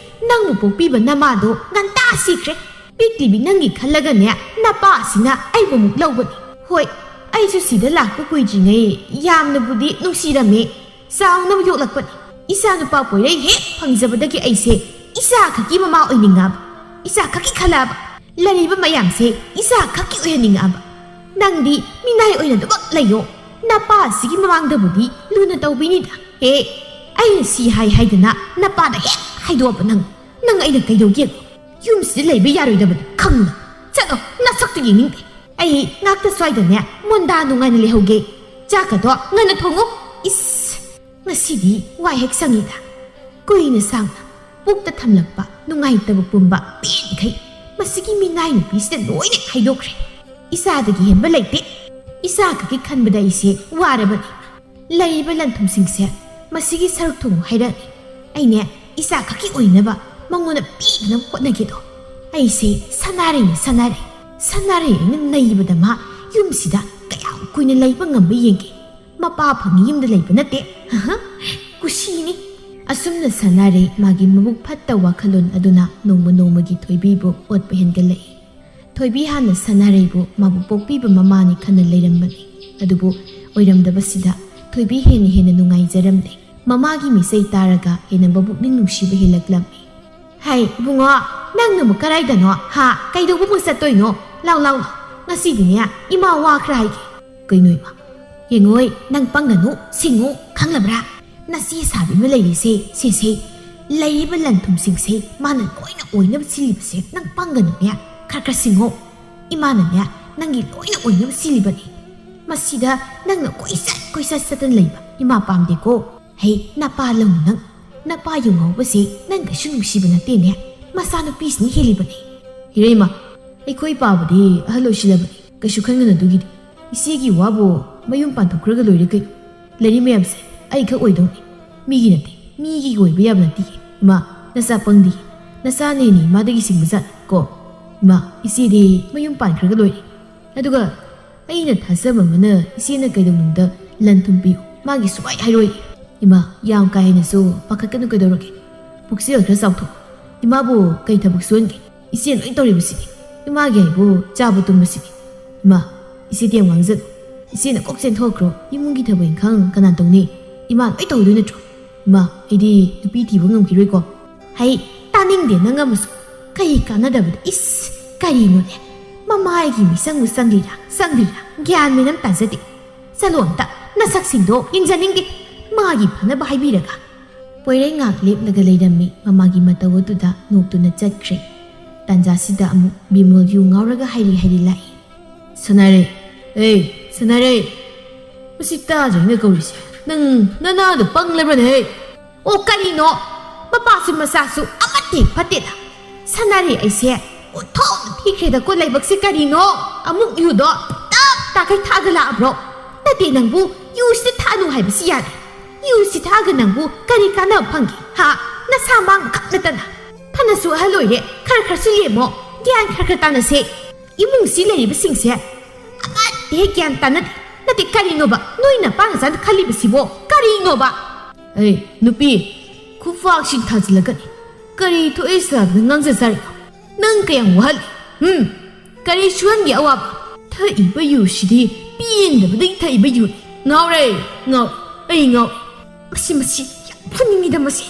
ꯅꯪꯕꯨ ꯄꯣꯛꯄꯤꯕ ꯅꯃꯥꯗꯣ ꯉꯟꯇꯥ ꯁꯤꯈ꯭ꯔꯦ꯫ ꯄꯤꯛꯂꯤꯕꯤ ꯅꯪꯒꯤ ꯈꯜꯂꯒꯅꯦ ꯅꯄꯥ ꯑꯁꯤꯅ ꯑꯩꯕꯨ ꯑꯃꯨꯛ ꯂꯧꯕꯅꯤ꯫ ꯍꯣꯏ, ꯑꯩꯁꯨ ꯁꯤꯗ ꯂꯥꯛꯄ ꯀꯨꯏꯗ꯭ꯔꯤꯉꯩ ꯌꯥꯝꯅꯕꯨꯗꯤ ꯅꯨꯡꯁꯤꯔꯝꯃꯦ, ꯆꯥꯎꯅꯕ ꯌꯣꯛꯂꯛꯄꯅꯤ꯫ ꯏꯆꯥ ꯅꯨꯄꯥ ꯄꯣꯏꯔꯩ ꯍꯦꯛ ꯐꯪꯖꯕꯗꯒꯤ ꯑꯩꯁꯦ ꯏꯆꯥ ꯈꯛꯀꯤ ꯃꯃꯥ ꯑꯣꯏꯅꯤꯡꯉꯛꯑꯕ, ꯏꯆꯥ ꯈꯛꯀꯤ ꯈꯜꯂꯛꯑꯕ, ꯂꯩꯔꯤꯕ ꯃꯌꯥꯝꯁꯦ ꯏꯆꯥ ꯈꯛꯀꯤ ꯑꯣꯏꯍꯟꯅꯤꯡꯉꯛꯑꯕ꯫ ꯅꯪꯗꯤ ꯃꯤꯅꯥꯏ ꯑꯣꯏꯅ ꯑꯗꯨꯃꯛ ꯂꯩꯌꯣ꯫ ꯅꯄꯥ ꯑꯁꯤꯒꯤ ꯃꯃꯥꯡꯗꯕꯨꯗꯤ ꯂꯨꯅ ꯇꯧꯕꯤꯅꯤꯗ꯫ ꯍꯦ, ꯑꯩꯅ ꯁꯤ ꯍꯥꯏ ꯍꯥꯏꯗꯅ ꯅꯄꯥꯗ ꯍꯦꯛ ꯍꯥꯏꯗꯣꯛꯑꯕ ꯅꯪ, ꯅꯪ ꯑꯩꯅ ꯀꯩꯗꯧꯒꯦ? ꯌꯨꯝꯁꯤꯗ ꯂꯩꯕ ꯌꯥꯔꯣꯏꯗꯕꯅꯤ ꯈꯪꯅ꯫ ꯆꯠꯂꯣ, ꯅꯁꯛꯇꯨ ꯌꯦꯡꯅꯤꯡꯗꯦ꯫ ꯑꯩ ꯉꯥꯛꯇ ꯁ꯭ꯋꯥꯏꯗꯅꯦ ꯃꯣꯟꯗꯥ ꯅꯨꯡꯉꯥꯏꯅ ꯂꯩꯍꯧꯒꯦ꯫ ꯆꯥꯛꯀꯗꯣ ꯉꯟꯅ ꯊꯣꯡꯉꯨ꯫ ꯏꯁ, ꯉꯁꯤꯗꯤ ꯋꯥꯏ ꯍꯦꯛ ꯁꯪꯉꯤꯗ꯫ ꯀꯨꯏꯅ ꯁꯥꯡꯅ ꯄꯨꯛꯇ ꯊꯝꯂꯛꯄ ꯅꯨꯡꯉꯥꯏꯇꯕ ꯄꯨꯝꯕ ꯄꯦꯟꯈꯩ ꯃꯁꯤꯒꯤ ꯃꯤꯅꯥꯏ ꯅꯨꯄꯤꯁꯤꯗ ꯂꯣꯏꯅ ꯍꯥꯏꯗꯣꯛꯈ꯭ꯔꯦ꯫ ꯏꯆꯥꯗꯒꯤ ꯍꯦꯟꯕ ꯂꯩꯇꯦ꯫ ꯏꯆꯥ ꯈꯛꯀꯤ ꯈꯟꯕꯗ ꯑꯩꯁꯦ ꯋꯥꯔꯕꯅꯤ꯫ ꯂꯩꯔꯤꯕ ꯂꯟꯊꯨꯝꯁꯤꯡꯁꯦ ꯃꯁꯤꯒꯤ ꯁꯔꯨꯛ ꯊꯣꯡꯉꯨ ꯍꯥꯏꯔꯛꯑꯅꯤ꯫ ꯑꯩꯅꯦ ꯏꯆꯥ ꯈꯛꯀꯤ ꯑꯣꯏꯅꯕ ꯃꯉꯣꯟꯗ ꯄꯤꯗꯅꯕ ꯍꯣꯠꯅꯒꯦꯗꯣ꯫ ꯑꯩꯁꯦ ꯁꯅꯥꯔꯩꯅ ꯁꯅꯥꯔꯩ, ꯁꯅꯥꯔꯩ ꯑꯩꯅ ꯅꯩꯕꯗ ꯃꯥ ꯌꯨꯝꯁꯤꯗ ꯀꯌꯥꯝ ꯀꯨꯏꯅ ꯂꯩꯕ ꯉꯝꯕ ꯌꯦꯡꯒꯦ꯫ ꯃꯄꯥ ꯐꯪꯉꯤ ꯌꯨꯝꯗ ꯂꯩꯕ ꯅꯠꯇꯦ꯫ ꯀꯨꯁꯤꯅꯤ꯫ ꯑꯁꯨꯝꯅ ꯁꯅꯥꯔꯩ ꯃꯥꯒꯤ ꯃꯕꯨꯛ ꯐꯠꯇ ꯋꯥꯈꯜꯂꯣꯟ ꯑꯗꯨꯅ ꯅꯣꯡꯃ ꯅꯣꯡꯃꯒꯤ ꯊꯣꯏꯕꯤꯕꯨ ꯑꯣꯠꯄ ꯍꯦꯟꯒꯠꯂꯛꯏ꯫ ꯊꯣꯏꯕꯤ ꯍꯥꯟꯅ ꯁꯅꯥꯔꯩꯕꯨ ꯃꯥꯕꯨ ꯄꯣꯛꯄꯤꯕ ꯃꯃꯥꯅꯤ ꯈꯟꯅ ꯂꯩꯔꯝꯕꯅꯤ꯫ ꯑꯗꯨꯕꯨ ꯑꯣꯏꯔꯝꯗꯕꯁꯤꯗ ꯊꯣꯏꯕꯤ ꯍꯦꯟꯅ ꯍꯦꯟꯅ ꯅꯨꯡꯉꯥꯏꯖꯔꯝꯂꯦ꯫ ꯃꯃꯥꯒꯤ ꯃꯤꯆꯩ ꯇꯥꯔꯒ ꯍꯦꯟꯅ ꯃꯕꯨꯛꯅꯤꯡ ꯅꯨꯡꯁꯤꯕ ꯍꯦꯜꯂꯛꯂꯝꯃꯤ꯫ "ꯍꯩ ꯏꯕꯨꯡꯉꯣ, ꯅꯪꯅꯕꯨ ꯀꯗꯥꯏꯗꯅꯣ? ꯍꯥ? ꯀꯩꯗꯧꯕꯕꯨ ꯆꯠꯇꯣꯏꯅꯣ? ꯂꯥꯎ ꯂꯥꯎ ꯂꯥꯎ, ꯉꯁꯤꯗꯤꯅꯦ ꯏꯃꯥ ꯋꯥ ꯈꯔ ꯍꯥꯏꯒꯦ꯫ ꯀꯩꯅꯣ ꯏꯃꯥ? ꯌꯦꯡꯉꯣꯏ, ꯅꯪ ꯄꯪꯒꯅꯨ, ꯁꯤꯡꯉꯨ, ꯈꯪꯂꯕ꯭ꯔꯥ? ꯅꯆꯦ ꯁꯥꯕꯤ ꯑꯃ ꯂꯩꯔꯤꯁꯦ, ꯁꯤꯁꯦ, ꯂꯩꯔꯤꯕ ꯂꯟ ꯊꯨꯝꯁꯤꯡꯁꯦ ꯃꯥꯅ ꯂꯣꯏꯅ ꯑꯣꯏꯅꯕ ꯁꯤꯜꯂꯤꯕꯁꯦ ꯅꯪ ꯄꯪꯒꯅꯨꯅꯦ, ꯈꯔ ꯈꯔ ꯁꯤꯡꯉꯣ꯫ ꯏꯃꯥꯅꯅꯦ ꯅꯪꯒꯤ ꯂꯣꯏꯅ ꯑꯣꯏꯅꯕ ꯁꯤꯜꯂꯤꯕꯅꯤ꯫ ꯃꯁꯤꯗ ꯅꯪꯅ ꯀꯣꯏꯆꯠ ꯀꯣꯏꯆꯠ ꯆꯠꯇꯅ ꯂꯩꯕ ꯏꯃꯥ ꯄꯥꯝꯗꯦꯀꯣ꯫ ꯍꯩ, ꯅꯄꯥ ꯂꯧꯅꯨ ꯅꯪ꯫ ꯅꯄꯥ ꯌꯨ ꯉꯥꯎꯕꯁꯦ ꯅꯪ ꯀꯩꯁꯨ ꯅꯨꯡꯁꯤꯕ ꯅꯠꯇꯦꯅꯦ꯫ ꯃꯆꯥꯅꯨꯄꯤꯁꯤꯅ ꯍꯦꯜꯂꯤꯕꯅꯦ꯫ ꯏꯔꯩꯃ, ꯑꯩꯈꯣꯏ ꯄꯥꯕꯗꯤ ꯑꯍꯜ ꯑꯣꯏꯁꯤꯜꯂꯕꯅꯤ, ꯀꯩꯁꯨ ꯈꯟꯒꯅꯨ ꯑꯗꯨꯒꯤꯗꯤ꯫ ꯏꯆꯦꯒꯤ ꯋꯥꯕꯨ ꯃꯌꯨꯝ ꯄꯥꯟꯊꯣꯛꯈ꯭ꯔꯒ ꯂꯣꯏꯔꯦ ꯀꯩꯅꯣ꯫ ꯂꯩꯔꯤ ꯃꯌꯥꯝꯁꯦ ꯑꯩꯈꯛ ꯑꯣꯏꯗꯧꯅꯤ, ꯃꯤꯒꯤ ꯅꯠꯇꯦ, ꯃꯤꯒꯤ ꯑꯣꯏꯕ ꯌꯥꯕ ꯅꯠꯇꯦ꯫ ꯏꯃꯥ, ꯅꯆꯥ ꯄꯪꯗꯤ, ꯅꯆꯥꯅꯦꯅꯤ ꯃꯥꯗꯒꯤ ꯁꯤꯡꯕꯖꯥꯠ ꯀꯣ꯫ ꯏꯃꯥ, ꯏꯆꯦꯗꯤ ꯃꯌꯨꯝ ꯄꯥꯟꯈ꯭ꯔꯒ ꯂꯣꯏꯔꯦ꯫ ꯑꯗꯨꯒ ꯑꯩꯅ ꯊꯥꯖꯕ ꯑꯃꯅ ꯏꯆꯦꯅ ꯀꯩꯗꯧꯅꯨꯡꯗ ꯂꯟ ꯊꯨꯝ ꯄꯤꯌꯨ, ꯃꯥꯒꯤ ꯁꯨꯡꯍꯥꯏ ꯍꯥꯏꯔꯣꯏ꯫ ꯏꯃꯥ, ꯌꯥꯝ ꯀꯥ ꯍꯦꯟꯅꯁꯨ ꯄꯥꯈꯠꯀꯅꯨ ꯀꯩꯗꯧꯔꯒꯦ꯫ ꯄꯨꯛꯆꯦꯜ ꯈꯔ ꯆꯥꯎꯊꯣꯛ꯫ ꯏꯃꯥꯕꯨ ꯀꯩ ꯊꯕꯛ ꯁꯨꯍꯟꯒꯦ? ꯏꯆꯦ ꯂꯣꯏ ꯇꯧꯔꯤꯕꯁꯤꯗꯤ꯫ ꯏꯃꯥꯒꯤ ꯍꯥꯏꯕꯨ ꯆꯥꯕ ꯇꯨꯝꯕꯁꯤꯗꯤ꯫ ꯏꯃꯥ, ꯏꯆꯦꯗꯤ ꯌꯥꯝ ꯉꯥꯡꯖꯅꯨ꯫ ꯏꯆꯦꯅ ꯀꯣꯛ ꯆꯦꯟꯊꯣꯛꯈ꯭ꯔꯣ꯫ ꯏꯃꯨꯡꯒꯤ ꯊꯕꯛ ꯏꯪꯈꯥꯡ ꯀꯅꯥ ꯇꯧꯅꯤ? ꯏꯃꯥ ꯂꯣꯏ ꯇꯧꯗꯣꯏ ꯅꯠꯇ꯭ꯔꯣ? ꯏꯃꯥ, ꯑꯩꯗꯤ ꯅꯨꯄꯤ ꯊꯤꯕ ꯉꯝꯈꯤꯔꯣꯏꯀꯣ꯫ ꯍꯩ, ꯇꯥꯅꯤꯡꯗꯦ ꯅꯪ ꯑꯃꯁꯨ꯫ ꯀꯩ ꯀꯥꯟꯅꯗꯕꯗ, ꯏꯁ, ꯀꯔꯤꯅꯣꯅꯦ? ꯃꯃꯥꯏꯒꯤ ꯃꯤꯆꯪꯕꯨ ꯆꯪꯂꯤꯔꯥ, ꯆꯪꯗ꯭ꯔꯤꯔꯥ? ꯒ꯭ꯌꯥꯟ ꯃꯦꯟ ꯑꯃ ꯇꯥꯖꯗꯦ꯫ ꯆꯠꯂꯣ ꯑꯝꯇ, ꯅꯁꯛꯁꯤꯡꯗꯣ ꯌꯦꯡꯖꯅꯤꯡꯗꯦ꯫ ꯃꯥꯒꯤ ꯐꯅꯕ ꯍꯥꯏꯕꯤꯔꯒ꯫ ꯄꯣꯏꯔꯩ ꯉꯥꯛ ꯂꯦꯞꯂꯒ ꯂꯩꯔꯝꯃꯤ꯫ ꯃꯃꯥꯒꯤ ꯃꯇꯧ ꯑꯗꯨꯗ ꯅꯣꯛꯇꯨꯅ ꯆꯠꯈ꯭ꯔꯦ꯫ ꯇꯥꯟꯖꯥꯁꯤꯗ ꯑꯃꯨꯛ ꯕꯤꯃꯣꯜ ꯌꯨ ꯉꯥꯎꯔꯒ ꯍꯥꯏꯔꯤ ꯍꯥꯏꯔꯤ ꯂꯥꯛꯏ꯫ "ꯁꯅꯥꯔꯩ, ꯑꯦ, ꯁꯅꯥꯔꯩ, ꯃꯁꯤ ꯇꯥꯗ꯭ꯔꯤꯅ ꯀꯧꯔꯤꯁꯦ꯫ ꯅꯪ ꯅꯅꯥꯗꯣ ꯄꯪꯂꯕ꯭ꯔꯅꯦ? ꯍꯦ?" "ꯑꯣ, ꯀꯔꯤꯅꯣ? ꯃꯄꯥꯁꯨ ꯃꯆꯥꯁꯨ ꯑꯃꯠꯇ ꯍꯦꯛ ꯐꯠꯇꯦꯗ꯫ ꯁꯅꯥꯔꯩ ꯑꯩꯁꯦ ꯑꯣꯟꯊꯣꯛꯅ ꯊꯤꯈ꯭ꯔꯦꯗꯀꯣ ꯂꯥꯏꯕꯛꯁꯦ꯫ ꯀꯔꯤꯅꯣ? ꯑꯃꯨꯛ ꯌꯨꯗꯣ ꯇꯞ ꯇꯥꯈꯩ ꯊꯛꯑꯒ ꯂꯥꯛꯑꯕ꯭ꯔꯣ? ꯅꯠꯇꯦ, ꯅꯪꯕꯨ ꯌꯨꯁꯤꯗ ꯊꯛꯑꯅꯨ ꯍꯥꯏꯕꯁꯤ ꯌꯥꯗꯦ꯫ ꯌꯨꯁꯤ ꯊꯛꯑꯒ ꯅꯪꯕꯨ ꯀꯔꯤ ꯀꯥꯟꯅꯕ ꯐꯪꯒꯦ? ꯍꯥ? ꯅꯁꯥ ꯃꯥꯡꯕ ꯈꯛ ꯅꯠꯇꯅ꯫ ꯐꯅꯁꯨ ꯑꯍꯜ ꯑꯣꯏꯔꯦ, ꯈꯔ ꯈꯔꯁꯨ ꯂꯦꯝꯃꯣ꯫ ꯒ꯭ꯌꯥꯟ ꯈꯔ ꯈꯔ ꯇꯥꯅꯁꯦ꯫ ꯏꯃꯨꯡꯁꯤ ꯂꯩꯔꯤꯕꯁꯤꯡꯁꯦ ꯑꯃꯠꯇ ꯍꯦꯛ ꯒ꯭ꯌꯥꯟ ꯇꯥꯅꯗꯦ꯫ ꯅꯠꯇꯦ, ꯀꯔꯤꯅꯣꯕ ꯅꯣꯏ ꯅꯄꯥ ꯅꯆꯥꯅ ꯈꯜꯂꯤꯕꯁꯤꯕꯣ? ꯀꯔꯤꯅꯣꯕ?" "ꯑꯩ ꯅꯨꯄꯤ, ꯈꯨꯐꯥꯛꯁꯤꯡ ꯊꯥꯖꯤꯜꯂꯛꯀꯅꯤ꯫ ꯀꯔꯤ ꯊꯣꯛꯏ ꯁꯥꯗꯅ ꯉꯥꯡꯖꯖꯥꯔꯤꯅꯣ? ꯅꯪ ꯀꯌꯥꯝ ꯋꯥꯍꯜꯂꯤ? ꯍꯨꯝ? ꯀꯔꯤ ꯁꯨꯍꯟꯒꯦ ꯑꯋꯥꯕ? ꯊꯛꯏꯕ ꯌꯨꯁꯤꯗꯤ ꯄꯦꯟꯗꯕꯗꯒꯤ ꯊꯛꯏꯕ ꯌꯨꯅꯤ꯫ ꯉꯥꯎꯔꯦ, ꯉꯥꯎꯔꯦ, ꯑꯩ ꯉꯥꯎꯔꯦ꯫ ꯃꯁꯤ, ꯃꯁꯤ ꯌꯥꯝ ꯐꯨꯅꯤꯡꯉꯤꯗ ꯃꯁꯤ꯫"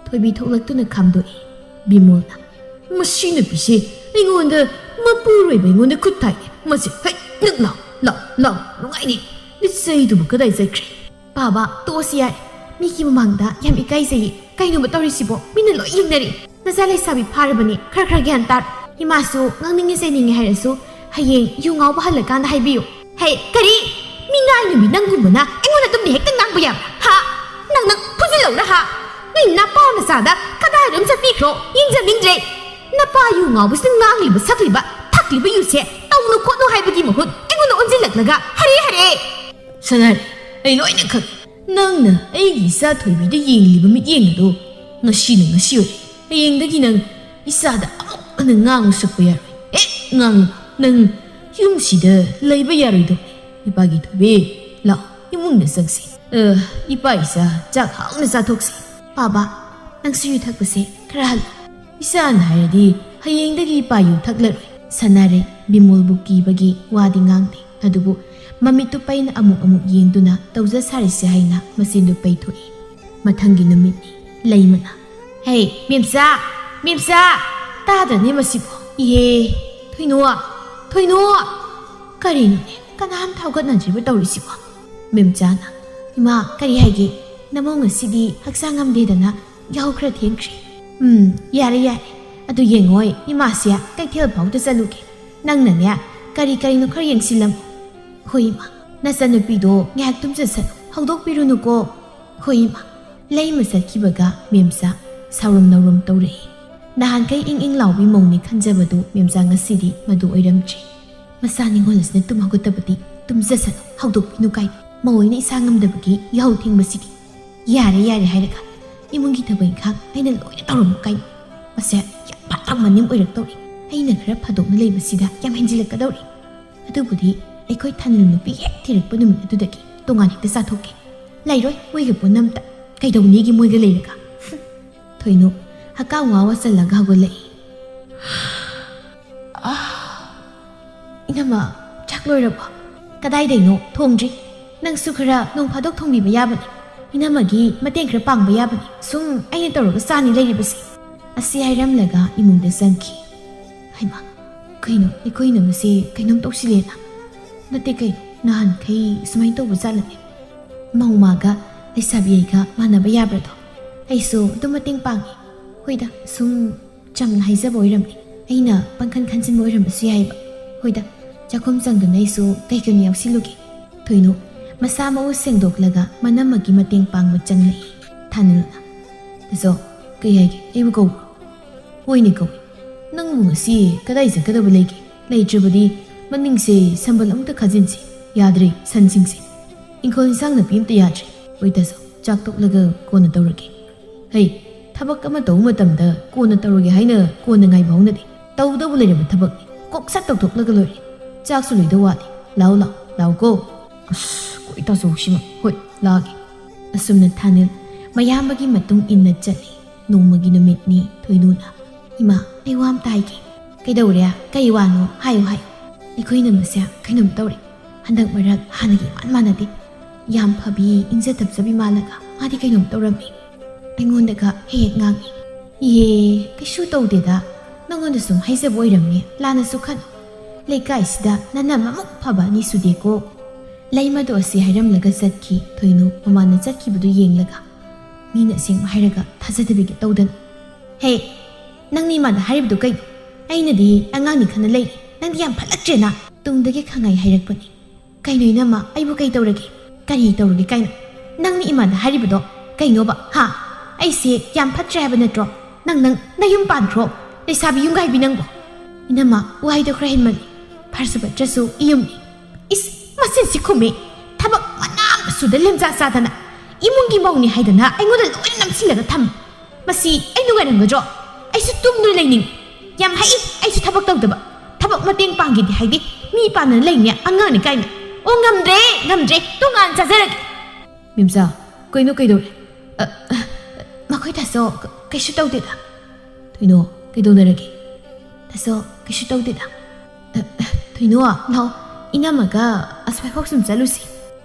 ꯊꯣꯏꯕꯤ ꯊꯣꯛꯂꯛꯇꯨꯅ ꯈꯥꯝꯗꯣꯛꯏ꯫ ꯕꯤꯃꯣꯜꯅ, "ꯃꯁꯤ ꯅꯨꯄꯤꯁꯤ ꯑꯩꯉꯣꯟꯗ, ꯃꯄꯨꯔꯣꯏꯕ ꯑꯩꯉꯣꯟꯗ ꯈꯨꯠ ꯊꯥꯏ꯫ ꯃꯁꯤ, ꯍꯩ, ꯅꯪ ꯂꯥꯎ, ꯂꯥꯎ, ꯂꯥꯎ, ꯅꯨꯡꯉꯥꯏꯅꯤ꯫ ꯂꯤꯆꯩꯗꯨꯕꯨ ꯀꯗꯥꯏ ꯆꯠꯈ꯭ꯔꯦ?" "ꯄꯥꯕ, ꯇꯣꯛꯑꯁꯤ ꯌꯥꯏ꯫ ꯃꯤꯒꯤ ꯃꯃꯥꯡꯗ ꯌꯥꯝ ꯏꯀꯥꯏꯖꯩꯌꯦ꯫ ꯀꯩꯅꯣꯕ ꯇꯧꯔꯤꯁꯤꯕꯣ? ꯃꯤꯅ ꯂꯣꯏ ꯌꯦꯡꯅꯔꯤ꯫ ꯅꯆꯥ ꯂꯩꯁꯥꯕꯤ ꯐꯥꯔꯕꯅꯤ, ꯈꯔ ꯈꯔ ꯒ꯭ꯌꯥꯟ ꯇꯥꯔꯣ꯫ ꯏꯃꯥꯁꯨ ꯉꯥꯡꯅꯤꯡꯉꯦ ꯆꯩꯅꯤꯡꯉꯦ ꯍꯥꯏꯔꯁꯨ ꯍꯌꯦꯡ ꯌꯨ ꯉꯥꯎꯕ ꯍꯜꯂꯀꯥꯟꯗ ꯍꯥꯏꯕꯤꯌꯨ꯫" "ꯍꯦ, ꯀꯔꯤ? ꯃꯤꯅꯥꯏ ꯅꯨꯃꯤ ꯅꯪꯒꯨꯝꯕꯅ ꯑꯩꯉꯣꯟꯗ ꯑꯗꯨꯝꯅ ꯍꯦꯛꯇ ꯉꯥꯡꯕ ꯌꯥꯕ꯭ꯔꯥ? ꯍꯥ? ꯅꯪ, ꯅꯪ ꯐꯨꯖꯤꯜꯂꯧꯔꯥ ꯍꯥ? ꯅꯪ ꯅꯄꯥ ꯅꯆꯥꯗ ꯀꯗꯥꯏꯗ ꯑꯗꯨꯝ ꯆꯠꯄꯤꯈ꯭ꯔꯣ? ꯌꯦꯡꯖꯅꯤꯡꯗ꯭ꯔꯦ꯫ ꯅꯄꯥ ꯌꯨ ꯉꯥꯎꯕꯁꯤꯅ ꯉꯥꯡꯂꯤꯕ, ꯁꯛꯂꯤꯕ, ꯊꯛꯂꯤꯕ ꯌꯨꯁꯦ ꯇꯧꯅꯨ ꯈꯣꯠꯅꯨ ꯍꯥꯏꯕꯒꯤ ꯃꯍꯨꯠ ꯑꯩꯉꯣꯟꯗ ꯑꯣꯟꯁꯤꯜꯂꯛꯂꯒ ꯍꯔꯦ ꯍꯔꯦ!" "ꯁꯅꯥꯔꯩ, ꯑꯩ ꯂꯣꯏꯅ ꯈꯪꯉꯤ꯫ ꯅꯪꯅ ꯑꯩꯒꯤ ꯏꯆꯥ ꯊꯣꯏꯕꯤꯗ ꯌꯦꯡꯂꯤꯕ ꯃꯤꯠꯌꯦꯡ ꯑꯗꯨ ꯉꯁꯤꯅ ꯉꯁꯤ ꯑꯣꯏꯔꯦ꯫ ꯍꯌꯦꯡꯗꯒꯤ ꯅꯪ ꯏꯆꯥꯗ ꯑꯃꯨꯛ ꯍꯟꯅ ꯉꯥꯡꯉꯨ ꯁꯛꯄ ꯌꯥꯔꯣꯏ꯫ ꯍꯦꯛ ꯉꯥꯡꯂꯕ ꯅꯪ ꯌꯨꯝꯁꯤꯗ ꯂꯩꯕ ꯌꯥꯔꯣꯏꯗꯧꯔꯦ꯫ ꯏꯄꯥꯒꯤ ꯊꯣꯏꯕꯤ, ꯂꯥꯛꯑꯣ, ꯏꯃꯨꯡꯗ ꯆꯪꯁꯤ꯫ ꯑ, ꯏꯄꯥ ꯏꯆꯥ ꯆꯥꯛ ꯍꯥꯎꯅ ꯆꯥꯊꯣꯛꯁꯤ꯫ ꯄꯥꯕ, ꯅꯪꯁꯨ ꯌꯨ ꯊꯛꯄꯁꯦ ꯈꯔ ꯍꯜꯂꯣ꯫" ꯏꯆꯥꯅ ꯍꯥꯏꯔꯗꯤ ꯍꯌꯦꯡꯗꯒꯤ ꯏꯄꯥ ꯌꯨ ꯊꯛꯂꯔꯣꯏ꯫ ꯁꯅꯥꯔꯩ ꯕꯤꯃꯣꯜꯕꯨ ꯀꯤꯕꯒꯤ ꯋꯥꯗꯤ ꯉꯥꯡꯗꯦ꯫ ꯑꯗꯨꯕꯨ ꯃꯃꯤꯠꯇꯨ ꯄꯩꯅ ꯑꯃꯨꯛ ꯑꯃꯨꯛ ꯌꯦꯡꯗꯨꯅ ꯇꯧꯖ ꯁꯥꯔꯤꯁꯦ ꯍꯥꯏꯅ ꯃꯆꯤꯟꯗꯨ ꯄꯩꯊꯣꯛꯏ꯫ ꯃꯊꯪꯒꯤ ꯅꯨꯃꯤꯠꯅꯤ꯫ ꯂꯩꯃꯅ, "ꯍꯦ, ꯃꯦꯝꯆꯥ! ꯃꯦꯝꯆꯥ! ꯇꯥꯗ꯭ꯔꯅꯦ ꯃꯁꯤꯕꯣ? ꯏꯍꯦ! ꯊꯣꯏꯅꯣ! ꯊꯣꯏꯅꯣ!" "ꯀꯔꯤꯅꯣꯅꯦ? ꯀꯅꯥꯝꯇ ꯍꯧꯒꯠꯅꯗ꯭ꯔꯤꯕ ꯇꯧꯔꯤꯁꯤꯕꯣ?" ꯃꯦꯝꯆꯥꯅ, "ꯏꯃꯥ, ꯀꯔꯤ ꯍꯥꯏꯒꯦ? ꯅꯃꯧ ꯉꯁꯤꯗꯤ ꯍꯛꯆꯥꯡ ꯉꯝꯗꯦꯗꯅ ꯌꯥꯍꯧ ꯈꯔ ꯊꯦꯡꯈ꯭ꯔꯦ꯫" "ꯎꯝ, ꯌꯥꯔꯦ, ꯌꯥꯔꯦ꯫ ꯑꯗꯨ ꯌꯦꯡꯉꯣꯏ, ꯏꯃꯥꯁꯦ ꯀꯩꯊꯦꯜ ꯐꯥꯎꯗ ꯆꯠꯂꯨꯒꯦ꯫ ꯅꯪꯅꯅꯦ, ꯀꯔꯤ ꯀꯔꯤꯅꯣ ꯈꯔ ꯌꯦꯡꯁꯤꯜꯂꯝꯃꯨ꯫" "ꯍꯣꯏ, ꯏꯃꯥ꯫ ꯅꯆꯟꯅꯨꯄꯤꯗꯣ ꯉꯥꯏꯍꯥꯛ ꯇꯨꯝꯖꯁꯅꯨ꯫ ꯍꯧꯗꯣꯛꯄꯤꯔꯨꯅꯨꯀꯣ꯫" "ꯍꯣꯏ, ꯏꯃꯥ꯫" ꯂꯩꯃ ꯆꯠꯈꯤꯕꯒ ꯃꯦꯝꯆꯥ ꯁꯥꯎꯔꯝ ꯅꯧꯔꯝ ꯇꯧꯔꯛꯏ꯫ ꯅꯍꯥꯟꯈꯩ ꯏꯪ ꯏꯪ ꯂꯥꯎꯕꯤ ꯃꯧꯅꯤ ꯈꯟꯖꯕꯗꯨ ꯃꯦꯝꯆꯥ ꯉꯁꯤꯗꯤ ꯃꯗꯨ ꯑꯣꯏꯔꯝꯗ꯭ꯔꯦ꯫ ꯃꯆꯥ ꯅꯤꯉꯣꯜ ꯑꯁꯤꯅ ꯇꯨꯝ ꯍꯧꯒꯠꯇꯕꯗꯤ ꯇꯨꯝꯖꯁꯅꯨ, ꯍꯧꯗꯣꯛꯄꯤꯅꯨ ꯀꯥꯏꯅ꯫ ꯃꯧ ꯑꯣꯏꯅ ꯏꯁꯥ ꯉꯝꯗꯕꯒꯤ ꯌꯥꯍꯧ ꯊꯦꯡꯕꯁꯤꯗꯤ꯫ ꯌꯥꯔꯦ, ꯌꯥꯔꯦ ꯍꯥꯏꯔꯒ ꯏꯃꯨꯡꯒꯤ ꯊꯕꯛ ꯏꯪꯈꯥꯡ ꯑꯩꯅ ꯂꯣꯏꯅ ꯇꯧꯔꯝꯃꯨ ꯀꯥꯏꯅ꯫ ꯃꯁꯦ ꯌꯥꯝ ꯄꯥꯊꯛ ꯃꯅꯦꯝ ꯑꯣꯏꯔꯛꯇꯧꯔꯤ꯫ ꯑꯩꯅ ꯈꯔ ꯐꯥꯗꯣꯛꯅ ꯂꯩꯕꯁꯤꯗ ꯌꯥꯝ ꯍꯦꯟꯖꯤꯜꯂꯛꯀꯗꯧꯔꯤ꯫ ꯑꯗꯨꯕꯨꯗꯤ ꯑꯩꯈꯣꯏ ꯊꯥꯅꯤꯜ ꯅꯨꯄꯤ ꯍꯦꯛ ꯊꯤꯔꯛꯄ ꯅꯨꯃꯤꯠ ꯑꯗꯨꯗꯒꯤ ꯇꯣꯉꯥꯟ ꯍꯦꯛꯇ ꯆꯥꯊꯣꯛꯀꯦ꯫ ꯂꯩꯔꯣꯏ ꯃꯣꯏꯒ ꯄꯨꯟꯅ ꯑꯝꯇ꯫ ꯀꯩꯗꯧꯅꯤꯒꯤ ꯃꯣꯏꯒ ꯂꯩꯔꯒ? ꯍꯨꯝ꯫ ꯊꯣꯏꯅꯨ ꯍꯛꯀꯥꯝ ꯋꯥ ꯋꯥ ꯆꯜꯂꯒ ꯍꯧꯒꯠꯂꯛꯏ꯫ ꯑꯥ, ꯏꯅꯝꯃ, ꯆꯥꯛ ꯂꯣꯏꯔꯕꯣ? ꯀꯗꯥꯏꯗꯩꯅꯣ? ꯊꯣꯡꯗ꯭ꯔꯤ꯫ ꯅꯪꯁꯨ ꯈꯔ ꯅꯣꯡ ꯐꯥꯗꯣꯛ ꯊꯣꯡꯕꯤꯕ ꯌꯥꯕꯅꯤ꯫ ꯏꯅꯝꯃꯒꯤ ꯃꯇꯦꯡ ꯈꯔ ꯄꯥꯡꯕ ꯌꯥꯕꯅꯤ꯫ ꯁꯨꯝ ꯑꯩꯅ ꯇꯧꯔꯒ ꯆꯥꯅꯤ ꯂꯩꯔꯤꯕꯁꯦ꯫ ꯑꯁꯤ ꯍꯥꯏꯔꯝꯂꯒ ꯏꯃꯨꯡꯗ ꯆꯪꯈꯤ꯫ ꯍꯩꯃꯥ, ꯀꯩꯅꯣ, ꯑꯩꯈꯣꯏ ꯏꯅꯝꯃꯁꯦ ꯀꯩꯅꯣꯝ ꯇꯧꯁꯤꯜꯂꯦꯅ? ꯅꯠꯇꯦ ꯀꯩꯅꯣ, ꯅꯍꯥꯟꯈꯩ ꯁꯨꯃꯥꯏꯅ ꯇꯧꯕ ꯖꯥꯠꯂꯅꯦ? ꯃꯧ ꯃꯥꯒ ꯂꯩꯁꯥꯕꯤ ꯑꯩꯒ ꯃꯥꯟꯅꯕ ꯌꯥꯕ꯭ꯔꯥꯗꯣ? ꯑꯩꯁꯨ ꯑꯗꯨꯝ ꯃꯇꯦꯡ ꯄꯥꯡꯉꯤ꯫ ꯍꯣꯏꯗ, ꯁꯨꯝ ꯆꯝꯅ ꯍꯥꯏꯖꯕ ꯑꯣꯏꯔꯝꯅꯤ꯫ ꯑꯩꯅ ꯄꯪꯈꯟ ꯈꯟꯖꯤꯟꯕ ꯑꯣꯏꯔꯝꯕꯁꯨ ꯌꯥꯏꯕ꯫ ꯍꯣꯏꯗ, ꯆꯥꯛꯈꯨꯝ ꯆꯪꯗꯨꯅ ꯑꯩꯁꯨ ꯀꯩ ꯀꯩꯅꯣ ꯌꯥꯎꯁꯤꯜꯂꯨꯒꯦ꯫ ꯊꯣꯏꯅꯨ ꯃꯁꯥ ꯃꯎ ꯁꯦꯡꯗꯣꯛꯂꯒ ꯃꯅꯝꯃꯒꯤ ꯃꯇꯦꯡ ꯄꯥꯡꯕ ꯆꯪꯂꯛꯏ꯫ ꯊꯥꯅꯤꯜꯅ, "ꯇꯥꯆꯧ, ꯀꯩ ꯍꯥꯏꯒꯦ? ꯑꯩꯕꯨ ꯀꯧꯕ꯭ꯔꯣ?" "ꯍꯣꯏꯅꯦ ꯀꯧꯏ꯫ ꯅꯪꯕꯨ ꯉꯁꯤ ꯀꯗꯥꯏ ꯆꯠꯀꯗꯕ ꯂꯩꯒꯦ? ꯂꯩꯇ꯭ꯔꯕꯗꯤ ꯃꯅꯤꯡꯁꯦ ꯁꯝꯕꯜ ꯑꯃꯨꯛꯇ ꯈꯥꯖꯤꯟꯁꯤ꯫ ꯌꯥꯗ꯭ꯔꯦ ꯁꯟꯁꯤꯡꯁꯦ꯫ ꯏꯪꯈꯣꯜ ꯏꯟꯁꯥꯡ ꯅꯥꯄꯤ ꯑꯃꯇ ꯌꯥꯗ꯭ꯔꯦ꯫ ꯍꯣꯏ ꯇꯥꯆꯧ, ꯆꯥꯛ ꯇꯣꯛꯂꯒ ꯀꯣꯟꯅ ꯇꯧꯔꯒꯦ꯫ ꯍꯩ, ꯊꯕꯛ ꯑꯃ ꯇꯧꯕ ꯃꯇꯝꯗ ꯀꯣꯟꯅ ꯇꯧꯔꯒꯦ ꯍꯥꯏꯅ ꯀꯣꯟꯅ ꯉꯥꯏꯕ ꯍꯧꯅꯗꯦ꯫ ꯇꯧꯗꯧꯕ ꯂꯩꯔꯕ ꯊꯕꯛꯅꯤ꯫ ꯀꯣꯛ ꯁꯠ ꯇꯧꯊꯣꯛꯂꯒ ꯂꯣꯏꯔꯦ꯫ ꯆꯥꯛꯁꯨ ꯂꯣꯏꯗꯧ ꯋꯥꯠꯂꯤ꯫ ꯂꯥꯛꯑꯣ, ꯂꯥꯛꯑꯣ, ꯂꯥꯛꯑꯣꯀꯣ꯫ ꯑꯁ, ꯀꯣꯏ ꯇꯥꯆꯧꯁꯤꯃ꯫ ꯍꯣꯏ, ꯂꯥꯛꯑꯒꯦ꯫ ꯑꯁꯨꯝꯅ ꯊꯥꯅꯤꯜ ꯃꯌꯥꯝꯕꯒꯤ ꯃꯇꯨꯡ ꯏꯟꯅ ꯆꯠꯂꯤ꯫ ꯅꯣꯡꯃꯒꯤ ꯅꯨꯃꯤꯠꯅꯤ꯫ ꯊꯣꯏꯅꯨꯅ, "ꯏꯃꯥ, ꯑꯩ ꯋꯥ ꯑꯝꯇ ꯍꯥꯏꯒꯦ꯫" "ꯀꯩꯗꯧꯔꯦ? ꯀꯩ ꯋꯥꯅꯣ? ꯍꯥꯏꯌꯨ, ꯍꯥꯏꯌꯨ꯫" "ꯑꯩꯈꯣꯏ ꯏꯅꯝꯃꯁꯦ ꯀꯩꯅꯣꯝ ꯇꯧꯔꯦ꯫ ꯍꯟꯗꯛ ꯃꯔꯛ ꯍꯥꯟꯅꯒ ꯏꯃꯥꯟ ꯃꯥꯟꯅꯗꯦ꯫ ꯌꯥꯝ ꯐꯕꯤ, ꯏꯪꯖ ꯇꯞꯆꯕꯤ ꯃꯥꯜꯂꯒ ꯃꯥꯗꯤ ꯀꯩꯅꯣꯝ ꯇꯧꯔꯝꯃꯤ꯫ ꯑꯩꯉꯣꯟꯗꯒ ꯍꯦꯛ ꯍꯦꯛ ꯉꯥꯡꯉꯤ꯫" "ꯏꯍꯦ, ꯀꯩꯁꯨ ꯇꯧꯗꯦꯗ꯫ ꯅꯉꯣꯟꯗ ꯁꯨꯝ ꯍꯥꯏꯖꯕ ꯑꯣꯏꯔꯝꯅꯤ, ꯂꯥꯟꯅꯁꯨ ꯈꯟ꯫ ꯂꯩꯀꯥꯏꯁꯤꯗ ꯅꯅꯝꯃꯃꯨꯛ ꯐꯕ ꯑꯅꯤ ꯁꯨꯗꯦꯀꯣ꯫" ꯂꯩꯃꯗꯣ ꯑꯁꯤ ꯍꯥꯏꯔꯝꯂꯒ ꯆꯠꯈꯤ꯫ ꯊꯣꯏꯅꯨ ꯃꯃꯥꯅ ꯆꯠꯈꯤꯕꯗꯨ ꯌꯦꯡꯂꯒ, "ꯃꯤꯅ ꯑꯁꯦꯡꯕ ꯍꯥꯏꯔꯒ ꯊꯥꯖꯗꯕꯤꯒ ꯇꯧꯗꯅ꯫" "ꯍꯦ, ꯅꯪꯅ ꯏꯃꯥꯗ ꯍꯥꯏꯔꯤꯕꯗꯨ ꯀꯩꯅꯣ? ꯑꯩꯅꯗꯤ ꯑꯉꯥꯡꯅꯤ ꯈꯟꯅ ꯂꯩꯔꯤ, ꯅꯪꯗꯤ ꯌꯥꯝ ꯐꯠꯂꯛꯇ꯭ꯔꯦꯅ꯫" ꯇꯨꯡꯗꯒꯤ ꯈꯪꯉꯥꯏ ꯍꯥꯏꯔꯛꯄꯅꯤ꯫ "ꯀꯩꯅꯣ ꯏꯅꯝꯃ, ꯑꯩꯕꯨ ꯀꯩ ꯇꯧꯔꯒꯦ? ꯀꯔꯤ ꯇꯧꯔꯒꯦ ꯀꯥꯏꯅ? ꯅꯪꯅ ꯏꯃꯥꯗ ꯍꯥꯏꯔꯤꯕꯗꯣ ꯀꯩꯅꯣꯕ, ꯍꯥ? ꯑꯩꯁꯦ ꯌꯥꯝ ꯐꯠꯇ꯭ꯔꯦ ꯍꯥꯏꯕ ꯅꯠꯇ꯭ꯔꯣ? ꯅꯪ, ꯅꯪ ꯅꯌꯨꯝ ꯄꯥꯟꯈ꯭ꯔꯣ, ꯂꯩꯁꯥꯕꯤ ꯌꯨꯝꯒꯥꯏꯕꯤ ꯅꯪꯕꯣ꯫" "ꯏꯅꯝꯃ, ꯋꯥꯍꯩꯗꯣ ꯈꯔ ꯍꯦꯟꯃꯜꯂꯤ꯫ ꯐꯔꯁꯨ ꯐꯠꯇ꯭ꯔꯁꯨ ꯏꯌꯨꯝꯅꯤ꯫" ꯏꯁ, ꯃꯆꯤꯟꯁꯤ ꯈꯨꯝꯃꯤ꯫ ꯊꯕꯛ ꯃꯅꯥ ꯑꯃ ꯁꯨꯗ ꯂꯦꯝꯖꯥ ꯆꯥꯗꯅ ꯏꯃꯨꯡꯒꯤ ꯃꯧꯅꯤ ꯍꯥꯏꯗꯅ ꯑꯩꯉꯣꯟꯗ ꯂꯣꯏꯅ ꯅꯝꯁꯤꯜꯂꯒ ꯊꯝꯃꯤ꯫ ꯃꯁꯤ ꯑꯩ ꯅꯨꯡꯉꯥꯏꯔꯝꯒꯗ꯭ꯔꯣ? ꯑꯩꯁꯨ ꯇꯨꯝꯗꯨꯅ ꯂꯩꯅꯤꯡꯉꯤ꯫ ꯌꯥꯝ ꯍꯩ, ꯑꯩꯁꯨ ꯊꯕꯛ ꯇꯧꯗꯕ꯫ ꯊꯕꯛ ꯃꯇꯦꯡ ꯄꯥꯡꯒꯦꯗꯤ ꯍꯥꯏꯗꯦ, ꯃꯤ ꯄꯥꯟꯅ ꯂꯩꯅꯦ ꯑꯉꯥꯡꯅꯤ ꯀꯥꯏꯅ꯫ ꯑꯣ, ꯉꯝꯗ꯭ꯔꯦ, ꯉꯝꯗ꯭ꯔꯦ, ꯇꯣꯉꯥꯟ ꯆꯥꯖꯔꯒꯦ꯫ ꯃꯦꯝꯆꯥ, ꯀꯩꯅꯣ, ꯀꯩꯗꯧꯔꯦ? ꯑ, ꯑ, ꯃꯈꯣꯏ ꯇꯥꯆꯧ, ꯀ-, ꯀꯩꯁꯨ ꯇꯧꯗꯦꯗ꯫ ꯊꯣꯏꯅꯣ, ꯀꯩꯗꯧꯅꯔꯒꯦ? ꯇꯥꯆꯧ, ꯀꯩꯁꯨ ꯇꯧꯗꯦꯗ꯫ ꯑ, ꯑ, ꯊꯣꯏꯅꯣ, ꯂꯥꯛꯑꯣ, ꯏꯅꯝꯃꯒ ꯑꯁ꯭ꯋꯥꯏꯐꯥꯎ ꯁꯨꯝ ꯆꯠꯂꯨꯁꯤ꯫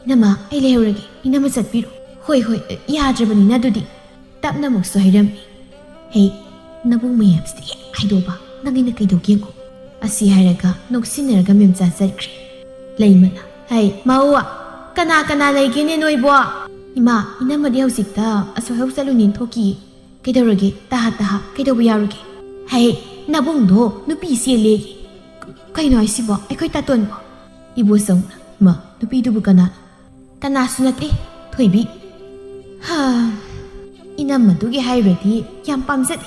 ꯏꯅꯝꯃ, ꯑꯩ ꯂꯩꯍꯧꯔꯒꯦ, ꯏꯅꯝꯃ ꯆꯠꯄꯤꯔꯣ꯫ ꯍꯣꯏ, ꯍꯣꯏ, ꯌꯥꯗ꯭ꯔꯕꯅꯤꯅ ꯑꯗꯨꯗꯤ꯫ ꯇꯞꯅ ꯑꯃꯨꯛꯁꯨ ꯍꯥꯏꯔꯝꯃꯤ꯫ ꯍꯦ, "ꯅꯕꯨꯡ ꯃꯌꯥꯝꯁꯤꯗꯤ ꯍꯦꯛ ꯍꯥꯏꯗꯣꯛꯄ, ꯅꯪ ꯑꯩꯅ ꯀꯩꯗꯧꯒꯦ ꯌꯦꯡꯉꯣ?" ꯑꯁꯤ ꯍꯥꯏꯔꯒ ꯅꯣꯛꯁꯤꯟꯅꯔꯒ ꯃꯦꯝꯆꯥ ꯆꯠꯈ꯭ꯔꯦ꯫ ꯂꯩꯃꯅ, "ꯍꯩ ꯃꯧ, ꯀꯅꯥ ꯀꯅꯥ ꯂꯩꯒꯦꯅꯦ ꯅꯣꯏꯕꯣ?" "ꯏꯃꯥ, ꯏꯅꯝꯃꯗꯤ ꯍꯧꯖꯤꯛꯇ ꯑꯁꯣꯏꯍꯧ ꯆꯠꯂꯨꯅꯤ ꯊꯣꯛꯈꯤꯌꯦ꯫ ꯀꯩꯗꯧꯔꯒꯦ? ꯇꯍꯥ ꯇꯍꯥ, ꯀꯩꯗꯧꯕ ꯌꯥꯎꯔꯒꯦ?" "ꯍꯩ, ꯅꯕꯨꯡꯗꯣ ꯅꯨꯄꯤ ꯆꯦꯜꯂꯦ꯫ ꯀꯩꯅꯣ ꯍꯥꯏꯁꯤꯕꯣ, ꯑꯩꯈꯣꯏ ꯇꯥꯇꯣꯟꯕꯣ?" ꯏꯕꯣꯆꯧꯅ, "ꯃꯥ, ꯅꯨꯄꯤꯗꯨꯕꯨ ꯀꯅꯥꯅꯣ?" "ꯀꯅꯥꯁꯨ ꯅꯠꯇꯦ, ꯊꯣꯏꯕꯤ꯫" ꯍꯥ, ꯏꯅꯝꯃꯗꯨꯒꯤ ꯍꯥꯏꯔꯨꯔꯗꯤ ꯌꯥꯝ ꯄꯥꯝꯖꯗꯦ꯫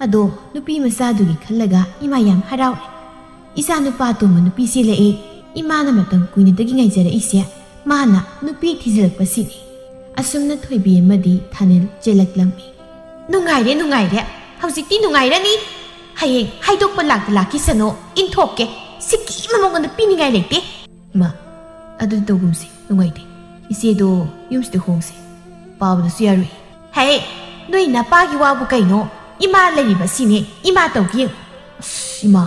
ꯑꯗꯣ ꯅꯨꯄꯤ ꯃꯆꯥꯗꯨꯒꯤ ꯈꯜꯂꯒ ꯏꯃꯥ ꯌꯥꯝ ꯍꯔꯥꯎꯔꯦ꯫ ꯏꯆꯥ ꯅꯨꯄꯥ ꯑꯇꯣꯝꯕ ꯅꯨꯄꯤ ꯆꯦꯜꯂꯛꯑꯦ꯫ ꯏꯃꯥꯅ ꯃꯇꯝ ꯀꯨꯏꯅꯗꯒꯤ ꯉꯥꯏꯖꯔꯛꯏꯁꯦ, ꯃꯥꯅ ꯅꯨꯄꯤ ꯊꯤꯖꯤꯜꯂꯛꯄꯁꯤꯅꯤ꯫ ꯑꯁꯨꯝꯅ ꯊꯣꯏꯕꯤ ꯑꯃꯗꯤ ꯊꯥꯅꯤꯜ ꯆꯦꯜꯂꯛꯂꯝꯃꯤ꯫ "ꯅꯨꯡꯉꯥꯏꯔꯦ, ꯅꯨꯡꯉꯥꯏꯔꯦ꯫ ꯍꯧꯖꯤꯛꯇꯤ ꯅꯨꯡꯉꯥꯏꯔꯅꯤ꯫ ꯍꯌꯦꯡ ꯍꯥꯏꯗꯣꯛꯄ ꯂꯥꯛꯇ ꯂꯥꯛꯈꯤꯁꯅꯨ, ꯏꯟꯊꯣꯛꯀꯦ꯫ ꯁꯤꯀꯤ ꯑꯃ ꯃꯉꯣꯟꯗ ꯄꯤꯅꯤꯡꯉꯥꯏ ꯂꯩꯇꯦ꯫" "ꯃꯥ, ꯑꯗꯨꯗꯤ ꯇꯧꯒꯨꯝꯁꯦ, ꯅꯨꯡꯉꯥꯏꯇꯦ꯫ ꯏꯆꯦꯗꯣ ꯌꯨꯝꯁꯤꯗ ꯍꯣꯡꯁꯦ꯫ ꯄꯥꯕꯗꯁꯨ ꯌꯥꯔꯣꯏ꯫" "ꯍꯦ, ꯅꯣꯏ ꯅꯄꯥꯒꯤ ꯋꯥꯕꯨ ꯀꯩꯅꯣ? ꯏꯃꯥ ꯂꯩꯔꯤꯕ ꯁꯤꯅꯦ, ꯏꯃꯥ ꯇꯧꯒꯦ ꯌꯦꯡꯉꯨ꯫" "ꯑꯁ, ꯏꯃꯥ!"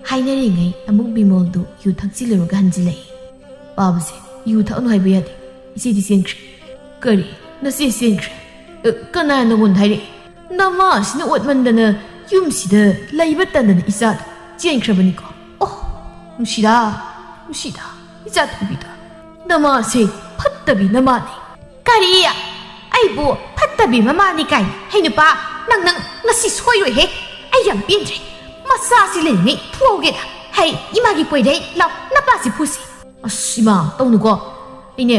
ꯍꯥꯏꯅꯔꯤꯉꯩ ꯑꯃꯨꯛ ꯕꯤꯃꯣꯜꯗꯨ ꯌꯨ ꯊꯛꯆꯤꯜꯂꯨꯔꯒ ꯍꯟꯖꯤꯜꯂꯛꯏ꯫ "ꯄꯥꯕꯁꯦ, ꯌꯨ ꯊꯛꯑꯅꯨ ꯍꯥꯏꯕ ꯌꯥꯗꯦ꯫ ꯏꯆꯦꯗꯤ ꯆꯦꯟꯈ꯭ꯔꯦ꯫" "ꯀꯔꯤ? ꯅꯆꯦ ꯆꯦꯟꯈ꯭ꯔꯦ? ꯑ, ꯀꯅꯥ ꯅꯉꯣꯟꯗ ꯍꯥꯏꯔꯛꯏ?" "ꯅꯃꯥꯁꯤꯅ ꯑꯣꯠꯃꯟꯗꯅ ꯌꯨꯝꯁꯤꯗ ꯂꯩꯕ ꯇꯟꯗꯅ ꯏꯆꯥꯗꯣ ꯆꯦꯟꯈ꯭ꯔꯕꯅꯤꯀꯣ꯫" "ꯑꯣ, ꯅꯨꯡꯁꯤꯗ, ꯅꯨꯡꯁꯤꯗ, ꯏꯆꯥ ꯊꯣꯏꯕꯤꯗ꯫ ꯅꯃꯥꯁꯦ ꯐꯠꯇꯕꯤ ꯅꯃꯥꯅꯤ꯫" "ꯀꯔꯤ? ꯑꯩꯕꯨ ꯐꯠꯇꯕꯤ ꯃꯃꯥꯅꯤ ꯀꯥꯏꯅ? ꯍꯩ ꯅꯨꯄꯥ, ꯅꯪ, ꯅꯪ ꯉꯁꯤ ꯁꯣꯏꯔꯣꯏꯍꯦ꯫ ꯑꯩ ꯌꯥꯝ ꯄꯦꯟꯗ꯭ꯔꯦ꯫ ꯃꯆꯥꯁꯤ ꯂꯩꯔꯤꯉꯩ ꯐꯨꯍꯧꯒꯦꯗ꯫ ꯍꯩ, ꯏꯃꯥꯒꯤ ꯀꯣꯏꯔꯩ, ꯂꯥꯎ, ꯅꯄꯥꯁꯤ ꯐꯨꯁꯤ꯫" "ꯑꯁ, ꯏꯃꯥ, ꯇꯧꯅꯨꯀꯣ꯫ ꯑꯩꯅꯦ,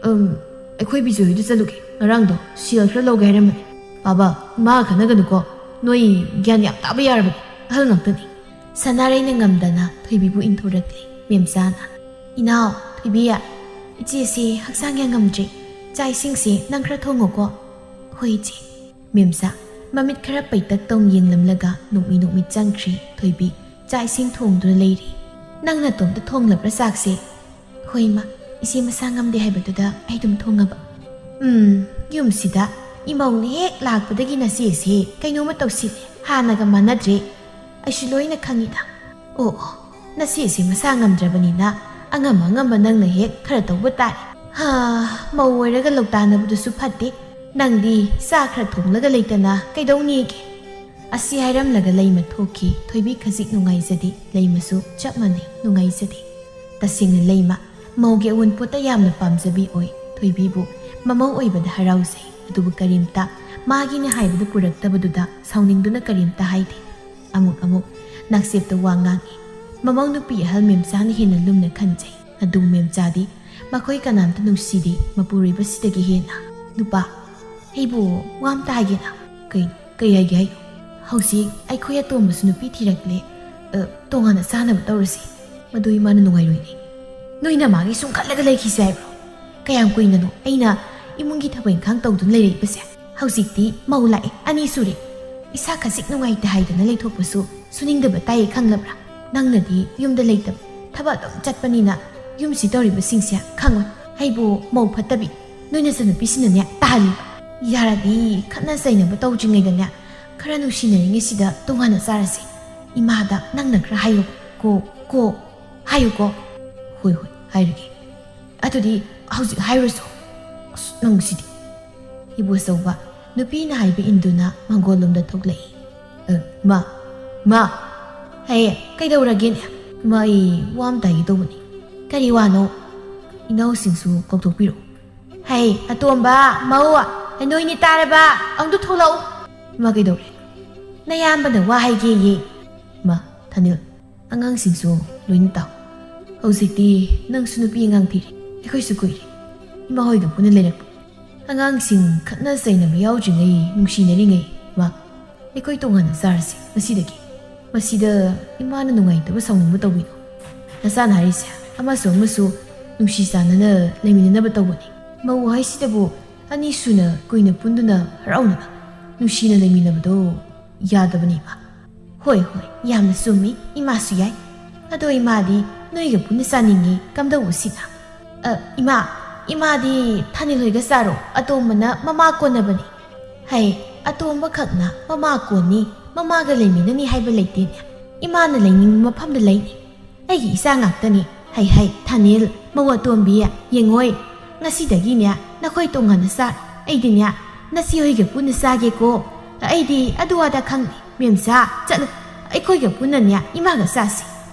ꯎꯝ, ꯑꯩꯈꯣꯏ ꯕꯤꯖꯣꯏ ꯍꯣꯏꯗ ꯆꯠꯂꯨꯒꯦ꯫ ꯉꯔꯥꯡꯗꯣ ꯁꯦꯜ ꯈꯔ ꯂꯧꯒꯦ ꯍꯥꯏꯔꯝꯕꯅꯦ꯫" "ꯄꯥꯕ, ꯏꯃꯥ ꯈꯟꯅꯒꯅꯨꯀꯣ꯫ ꯅꯣꯏ ꯒ꯭ꯌꯥꯟ ꯌꯥꯝ ꯇꯥꯕ ꯌꯥꯔꯕꯅꯤ꯫ ꯑꯍꯜ ꯉꯥꯛꯇꯅꯤ꯫" ꯁꯅꯥꯔꯩꯅ ꯉꯝꯗꯅ ꯊꯣꯏꯕꯤꯕꯨ ꯏꯟꯊꯣꯔꯛꯂꯦ ꯃꯦꯝꯆꯥꯅ꯫ "ꯏꯅꯥꯎ, ꯊꯣꯏꯕꯤ, ꯏꯆꯦꯁꯦ ꯍꯛꯆꯥꯡ ꯌꯥꯝ ꯉꯝꯗ꯭ꯔꯦ꯫ ꯆꯥꯛ ꯏꯁꯤꯡꯁꯦ ꯅꯪ ꯈꯔ ꯊꯣꯡꯉꯣꯀꯣ꯫" "ꯍꯣꯏ, ꯏꯆꯦ꯫" ꯃꯦꯝꯆꯥ, ꯃꯃꯤꯠ ꯈꯔ ꯄꯩꯇꯛ ꯇꯧꯅ ꯌꯦꯡꯂꯝꯂꯒ ꯅꯣꯛꯃꯤ ꯅꯣꯛꯃꯤ ꯆꯪꯈ꯭ꯔꯦ ꯊꯣꯏꯕꯤ꯫ ꯆꯥꯛ ꯏꯁꯤꯡ ꯊꯣꯡꯗꯨꯅ ꯂꯩꯔꯤ꯫ "ꯅꯪ ꯅꯇꯣꯝꯇ ꯊꯣꯡꯂꯕ꯭ꯔꯥ ꯆꯥꯛꯁꯦ?" "ꯍꯣꯏ, ꯏꯃꯥ꯫ ꯏꯆꯦ ꯃꯁꯥ ꯉꯝꯗꯦ ꯍꯥꯏꯕꯗꯨꯗ ꯑꯩ ꯑꯗꯨꯝ ꯊꯣꯡꯉꯕ꯫" "ꯎꯝ, ꯌꯨꯝꯁꯤꯗ ꯏꯃꯧꯅ ꯍꯦꯛ ꯂꯥꯛꯄꯗꯒꯤ ꯅꯆꯦꯁꯦ ꯀꯩꯅꯣꯝꯃ ꯇꯧꯁꯤꯜꯂꯦ꯫ ꯍꯥꯟꯅꯒ ꯃꯥꯟꯅꯗ꯭ꯔꯦ꯫ ꯑꯩꯁꯨ ꯂꯣꯏꯅ ꯈꯪꯉꯤꯗ꯫" "ꯑꯣ, ꯑꯣ, ꯅꯆꯦꯁꯦ ꯃꯁꯥ ꯉꯝꯗ꯭ꯔꯕꯅꯤꯅ ꯑꯉꯝ ꯑꯉꯝꯕ ꯅꯪꯅ ꯍꯦꯛ ꯈꯔ ꯇꯧꯕ ꯇꯥꯔꯦ꯫ ꯍꯥ, ꯃꯧ ꯑꯣꯏꯔꯒ ꯂꯧꯇꯥꯟꯅꯕꯗꯨꯁꯨ ꯐꯠꯇꯦ꯫ ꯅꯪꯗꯤ ꯆꯥ ꯈꯔ ꯊꯣꯡꯂꯒ ꯂꯩꯇꯅ ꯀꯩꯗꯧꯅꯤꯒꯦ?" ꯑꯁꯤ ꯍꯥꯏꯔꯝꯂꯒ ꯂꯩꯃ ꯊꯣꯛꯈꯤ꯫ ꯊꯣꯏꯕꯤ ꯈꯖꯤꯛ ꯅꯨꯡꯉꯥꯏꯖꯗꯦ꯫ ꯂꯩꯃꯁꯨ ꯆꯞ ꯃꯥꯟꯅꯩ, ꯅꯨꯡꯉꯥꯏꯖꯗꯦ꯫ ꯇꯁꯦꯡꯅ ꯂꯩꯃ ꯃꯧꯒꯤ ꯑꯑꯣꯟꯄꯣꯠꯇ ꯌꯥꯝꯅ ꯄꯥꯝꯖꯕꯤ ꯑꯣꯏ꯫ ꯊꯣꯏꯕꯤꯕꯨ ꯃꯃꯧ ꯑꯣꯏꯕꯗ ꯍꯔꯥꯎꯖꯩ꯫ ꯑꯗꯨꯕꯨ ꯀꯔꯤꯝꯇ ꯃꯥꯒꯤꯅꯦ ꯍꯥꯏꯕꯗꯨ ꯄꯨꯔꯛꯇꯕꯗꯨꯗ ꯁꯥꯎꯅꯤꯡꯗꯨꯅ ꯀꯔꯤꯝꯇ ꯍꯥꯏꯗꯦ꯫ ꯑꯃꯨꯛ ꯑꯃꯨꯛ ꯅꯥꯛꯆꯦꯞꯇ ꯋꯥ ꯉꯥꯡꯏ꯫ ꯃꯃꯧ ꯅꯨꯄꯤ ꯑꯍꯜ ꯃꯦꯝꯆꯥꯅ ꯍꯦꯟꯅ ꯂꯨꯝꯅ ꯈꯟꯖꯩ꯫ ꯑꯗꯨ ꯃꯦꯝꯆꯥꯗꯤ ꯃꯈꯣꯏ ꯀꯅꯥꯝꯇ ꯅꯨꯡꯁꯤꯗꯦ, ꯃꯄꯨꯔꯣꯏꯕꯁꯤꯗꯒꯤ ꯍꯦꯟꯅ꯫ "ꯅꯨꯄꯥ, ꯑꯩꯕꯨ ꯋꯥ ꯑꯝꯇ ꯍꯥꯏꯒꯦꯅ?" "ꯀꯩ, ꯀꯩ ꯍꯥꯏꯒꯦ ꯍꯥꯏꯌꯨ?" "ꯍꯧꯖꯤꯛ ꯑꯩꯈꯣꯏ ꯑꯇꯣꯝꯕꯁꯨ ꯅꯨꯄꯤ ꯊꯤꯔꯛꯂꯦ꯫ ꯑ, ꯇꯣꯉꯥꯟꯅ ꯆꯥꯅꯕ ꯇꯧꯔꯁꯤ꯫ ꯃꯗꯨ ꯏꯃꯥꯅ ꯅꯨꯡꯉꯥꯏꯔꯣꯏꯅꯦ꯫ ꯅꯣꯏꯅ ꯃꯥꯒꯤ ꯁꯨꯝ ꯈꯜꯂꯒ ꯂꯩꯈꯤꯁꯦ ꯍꯥꯏꯕ꯭ꯔꯣ? ꯀꯌꯥꯝ ꯀꯨꯏꯅꯅꯣ ꯑꯩꯅ ꯏꯃꯨꯡꯒꯤ ꯊꯕꯛ ꯏꯪꯈꯥꯡ ꯇꯧꯗꯨꯅ ꯂꯩꯔꯛꯏꯕꯁꯦ? ꯍꯧꯖꯤꯛꯇꯤ ꯃꯧ ꯂꯥꯛꯑꯦ, ꯑꯅꯤ ꯁꯨꯔꯦ꯫ ꯏꯁꯥ ꯈꯖꯤꯛ ꯅꯨꯡꯉꯥꯏꯇꯦ ꯍꯥꯏꯗꯅ ꯂꯩꯊꯣꯛꯄꯁꯨ ꯁꯨꯅꯤꯡꯗꯕ ꯇꯥꯏꯌꯦ, ꯈꯪꯂꯕ꯭ꯔꯥ? ꯅꯪꯅꯗꯤ ꯌꯨꯝꯗ ꯂꯩꯇꯕ, ꯊꯕꯛ ꯑꯗꯨꯝ ꯆꯠꯄꯅꯤꯅ ꯌꯨꯝꯁꯤ ꯇꯧꯔꯤꯕꯁꯤꯡꯁꯦ ꯈꯪꯉꯣꯏ꯫ ꯑꯩꯕꯨ ꯃꯧ ꯐꯠꯇꯕꯤ ꯅꯣꯏ ꯅꯆꯟꯅꯨꯄꯤꯁꯤꯅ ꯅꯦ ꯇꯥꯍꯜꯂꯤꯕ꯫ ꯌꯥꯔꯗꯤ ꯈꯠꯅ ꯆꯩꯅꯕ ꯇꯧꯗ꯭ꯔꯤꯉꯩꯗꯅꯦ ꯈꯔ ꯅꯨꯡꯁꯤꯅꯔꯤꯉꯩꯁꯤꯗ ꯇꯣꯉꯥꯟꯅ ꯆꯥꯔꯁꯤ꯫ ꯏꯃꯥꯗ ꯅꯪꯅ ꯈꯔ ꯍꯥꯏꯌꯣ ꯀꯣ, ꯀꯣ, ꯍꯥꯏꯌꯨꯀꯣ꯫" "ꯍꯣꯏ, ꯍꯣꯏ, ꯍꯥꯏꯔꯒꯦ꯫ ꯑꯗꯨꯗꯤ ꯍꯧꯖꯤꯛ ꯍꯥꯏꯔꯨꯁꯣ꯫" "ꯑꯁ, ꯅꯪꯁꯤꯗꯤ꯫" ꯏꯕꯣꯆꯧꯕ ꯅꯨꯄꯤꯅ ꯍꯥꯏꯕ ꯏꯟꯗꯨꯅ ꯃꯪꯒꯣꯜꯂꯣꯝꯗ ꯊꯣꯛꯂꯛꯏ꯫ "ꯑ, ꯃꯥ, ꯃꯥ, ꯍꯦ, ꯀꯩꯗꯧꯔꯒꯦꯅꯦ?" "ꯃꯥ, ꯑꯩ ꯋꯥ ꯑꯝꯇ ꯍꯥꯏꯒꯦ ꯇꯧꯕꯅꯤ꯫" "ꯀꯔꯤ ꯋꯥꯅꯣ?" "ꯏꯅꯥꯎꯁꯤꯡꯁꯨ ꯀꯧꯊꯣꯛꯄꯤꯔꯛꯎ꯫" "ꯍꯦ, ꯑꯇꯣꯝꯕ, ꯃꯧ, ꯍꯦ, ꯅꯣꯏꯅꯤ ꯇꯥꯔꯕ? ꯑꯃꯨꯛꯇ ꯊꯣꯛꯂꯛꯎ꯫" "ꯏꯃꯥ, ꯀꯩꯗꯧꯔꯦ?" "ꯅꯌꯥꯝꯕꯅ ꯋꯥ ꯍꯥꯏꯒꯦꯌꯦ꯫" "ꯃꯥ, ꯊꯥꯅꯤꯜ, ꯑꯉꯥꯡꯁꯤꯡꯁꯨ ꯂꯣꯏꯅ ꯇꯥꯎ꯫ ꯍꯧꯖꯤꯛꯇꯤ ꯅꯪꯁꯨ ꯅꯨꯄꯤ ꯑꯉꯥꯡ ꯊꯤꯔꯦ, ꯑꯩꯈꯣꯏꯁꯨ ꯀꯨꯏꯔꯦ ꯏꯃꯥ ꯍꯣꯏꯒ ꯄꯨꯟꯅ ꯂꯩꯔꯛꯄ꯫ ꯑꯉꯥꯡꯁꯤꯡ ꯈꯠꯅ ꯆꯩꯅꯕ ꯌꯥꯎꯗ꯭ꯔꯤꯉꯩ, ꯅꯨꯡꯁꯤꯅꯔꯤꯉꯩ, ꯃꯥ, ꯑꯩꯈꯣꯏ ꯇꯣꯉꯥꯟꯅ ꯆꯥꯔꯁꯤ ꯉꯁꯤꯗꯒꯤ꯫ ꯃꯁꯤꯗ ꯏꯃꯥꯅ ꯅꯨꯡꯉꯥꯏꯇꯕ ꯁꯥꯎꯅꯤꯡꯕ ꯇꯧꯕꯤꯅꯣ꯫ ꯅꯆꯥꯅ ꯍꯥꯏꯔꯤꯁꯦ ꯑꯃꯁꯨ ꯑꯃꯁꯨ ꯅꯨꯡꯁꯤ ꯆꯥꯟꯅꯅ ꯂꯩꯃꯤꯟꯅꯅꯕ ꯇꯧꯕꯅꯤ꯫ ꯃꯧ ꯍꯥꯏꯁꯤꯗꯕꯨ ꯑꯅꯤ ꯁꯨꯅ ꯀꯨꯏꯅ ꯄꯨꯟꯗꯨꯅ ꯍꯔꯥꯎꯅ ꯅꯨꯡꯁꯤꯅ ꯂꯩꯃꯤꯟꯅꯕꯗꯣ ꯌꯥꯗꯕꯅꯤ, ꯏꯃꯥ꯫" "ꯍꯣꯏ, ꯍꯣꯏ, ꯌꯥꯝꯅ ꯆꯨꯝꯃꯤ, ꯏꯃꯥꯁꯨ ꯌꯥꯏ꯫ ꯑꯗꯣ ꯏꯃꯥꯗꯤ ꯅꯣꯏꯒ ꯄꯨꯟꯅ ꯆꯥꯅꯤꯡꯉꯤ, ꯀꯝꯗꯧꯕꯁꯤꯅ?" "ꯑ, ꯏꯃꯥ, ꯏꯃꯥꯗꯤ ꯊꯥꯅꯤꯜ ꯍꯣꯏꯒ ꯆꯥꯔꯣ, ꯑꯇꯣꯝꯕꯅ ꯃꯃꯥ ꯀꯣꯟꯅꯕꯅꯤ꯫" "ꯍꯩ, ꯑꯇꯣꯝꯕꯈꯛꯅ ꯃꯃꯥ ꯀꯣꯟꯅꯤ, ꯃꯃꯥꯒ ꯂꯩꯃꯤꯟꯅꯅꯤ ꯍꯥꯏꯕ ꯂꯩꯇꯦꯅꯦ꯫ ꯏꯃꯥꯅ ꯂꯩꯅꯤꯡꯕ ꯃꯐꯝꯗ ꯂꯩꯅꯤ꯫ ꯑꯩꯒꯤ ꯏꯆꯥ ꯉꯥꯛꯇꯅꯤ꯫ ꯍꯩ, ꯍꯩ, ꯊꯥꯅꯤꯜ, ꯃꯧ ꯑꯇꯣꯝꯕꯤ, ꯌꯦꯡꯉꯣꯏ, ꯉꯁꯤꯗꯒꯤꯅꯦ ꯅꯈꯣꯏ ꯇꯣꯉꯥꯟꯅ ꯆꯥ꯫ ꯑꯩꯗꯤꯅꯦ ꯅꯆꯦ ꯍꯣꯏꯒ ꯄꯨꯟꯅ ꯆꯥꯒꯦꯀꯣ꯫ ꯑꯩꯗꯤ ꯑꯗꯨ ꯑꯗꯥ ꯈꯪꯗꯦ꯫ "ꯃꯦꯝꯆꯥ, ꯆꯠꯂꯨ, ꯑꯩꯈꯣꯏꯒ ꯄꯨꯟꯅꯅꯦ ꯏꯃꯥꯒ ꯆꯥꯁꯤ꯫"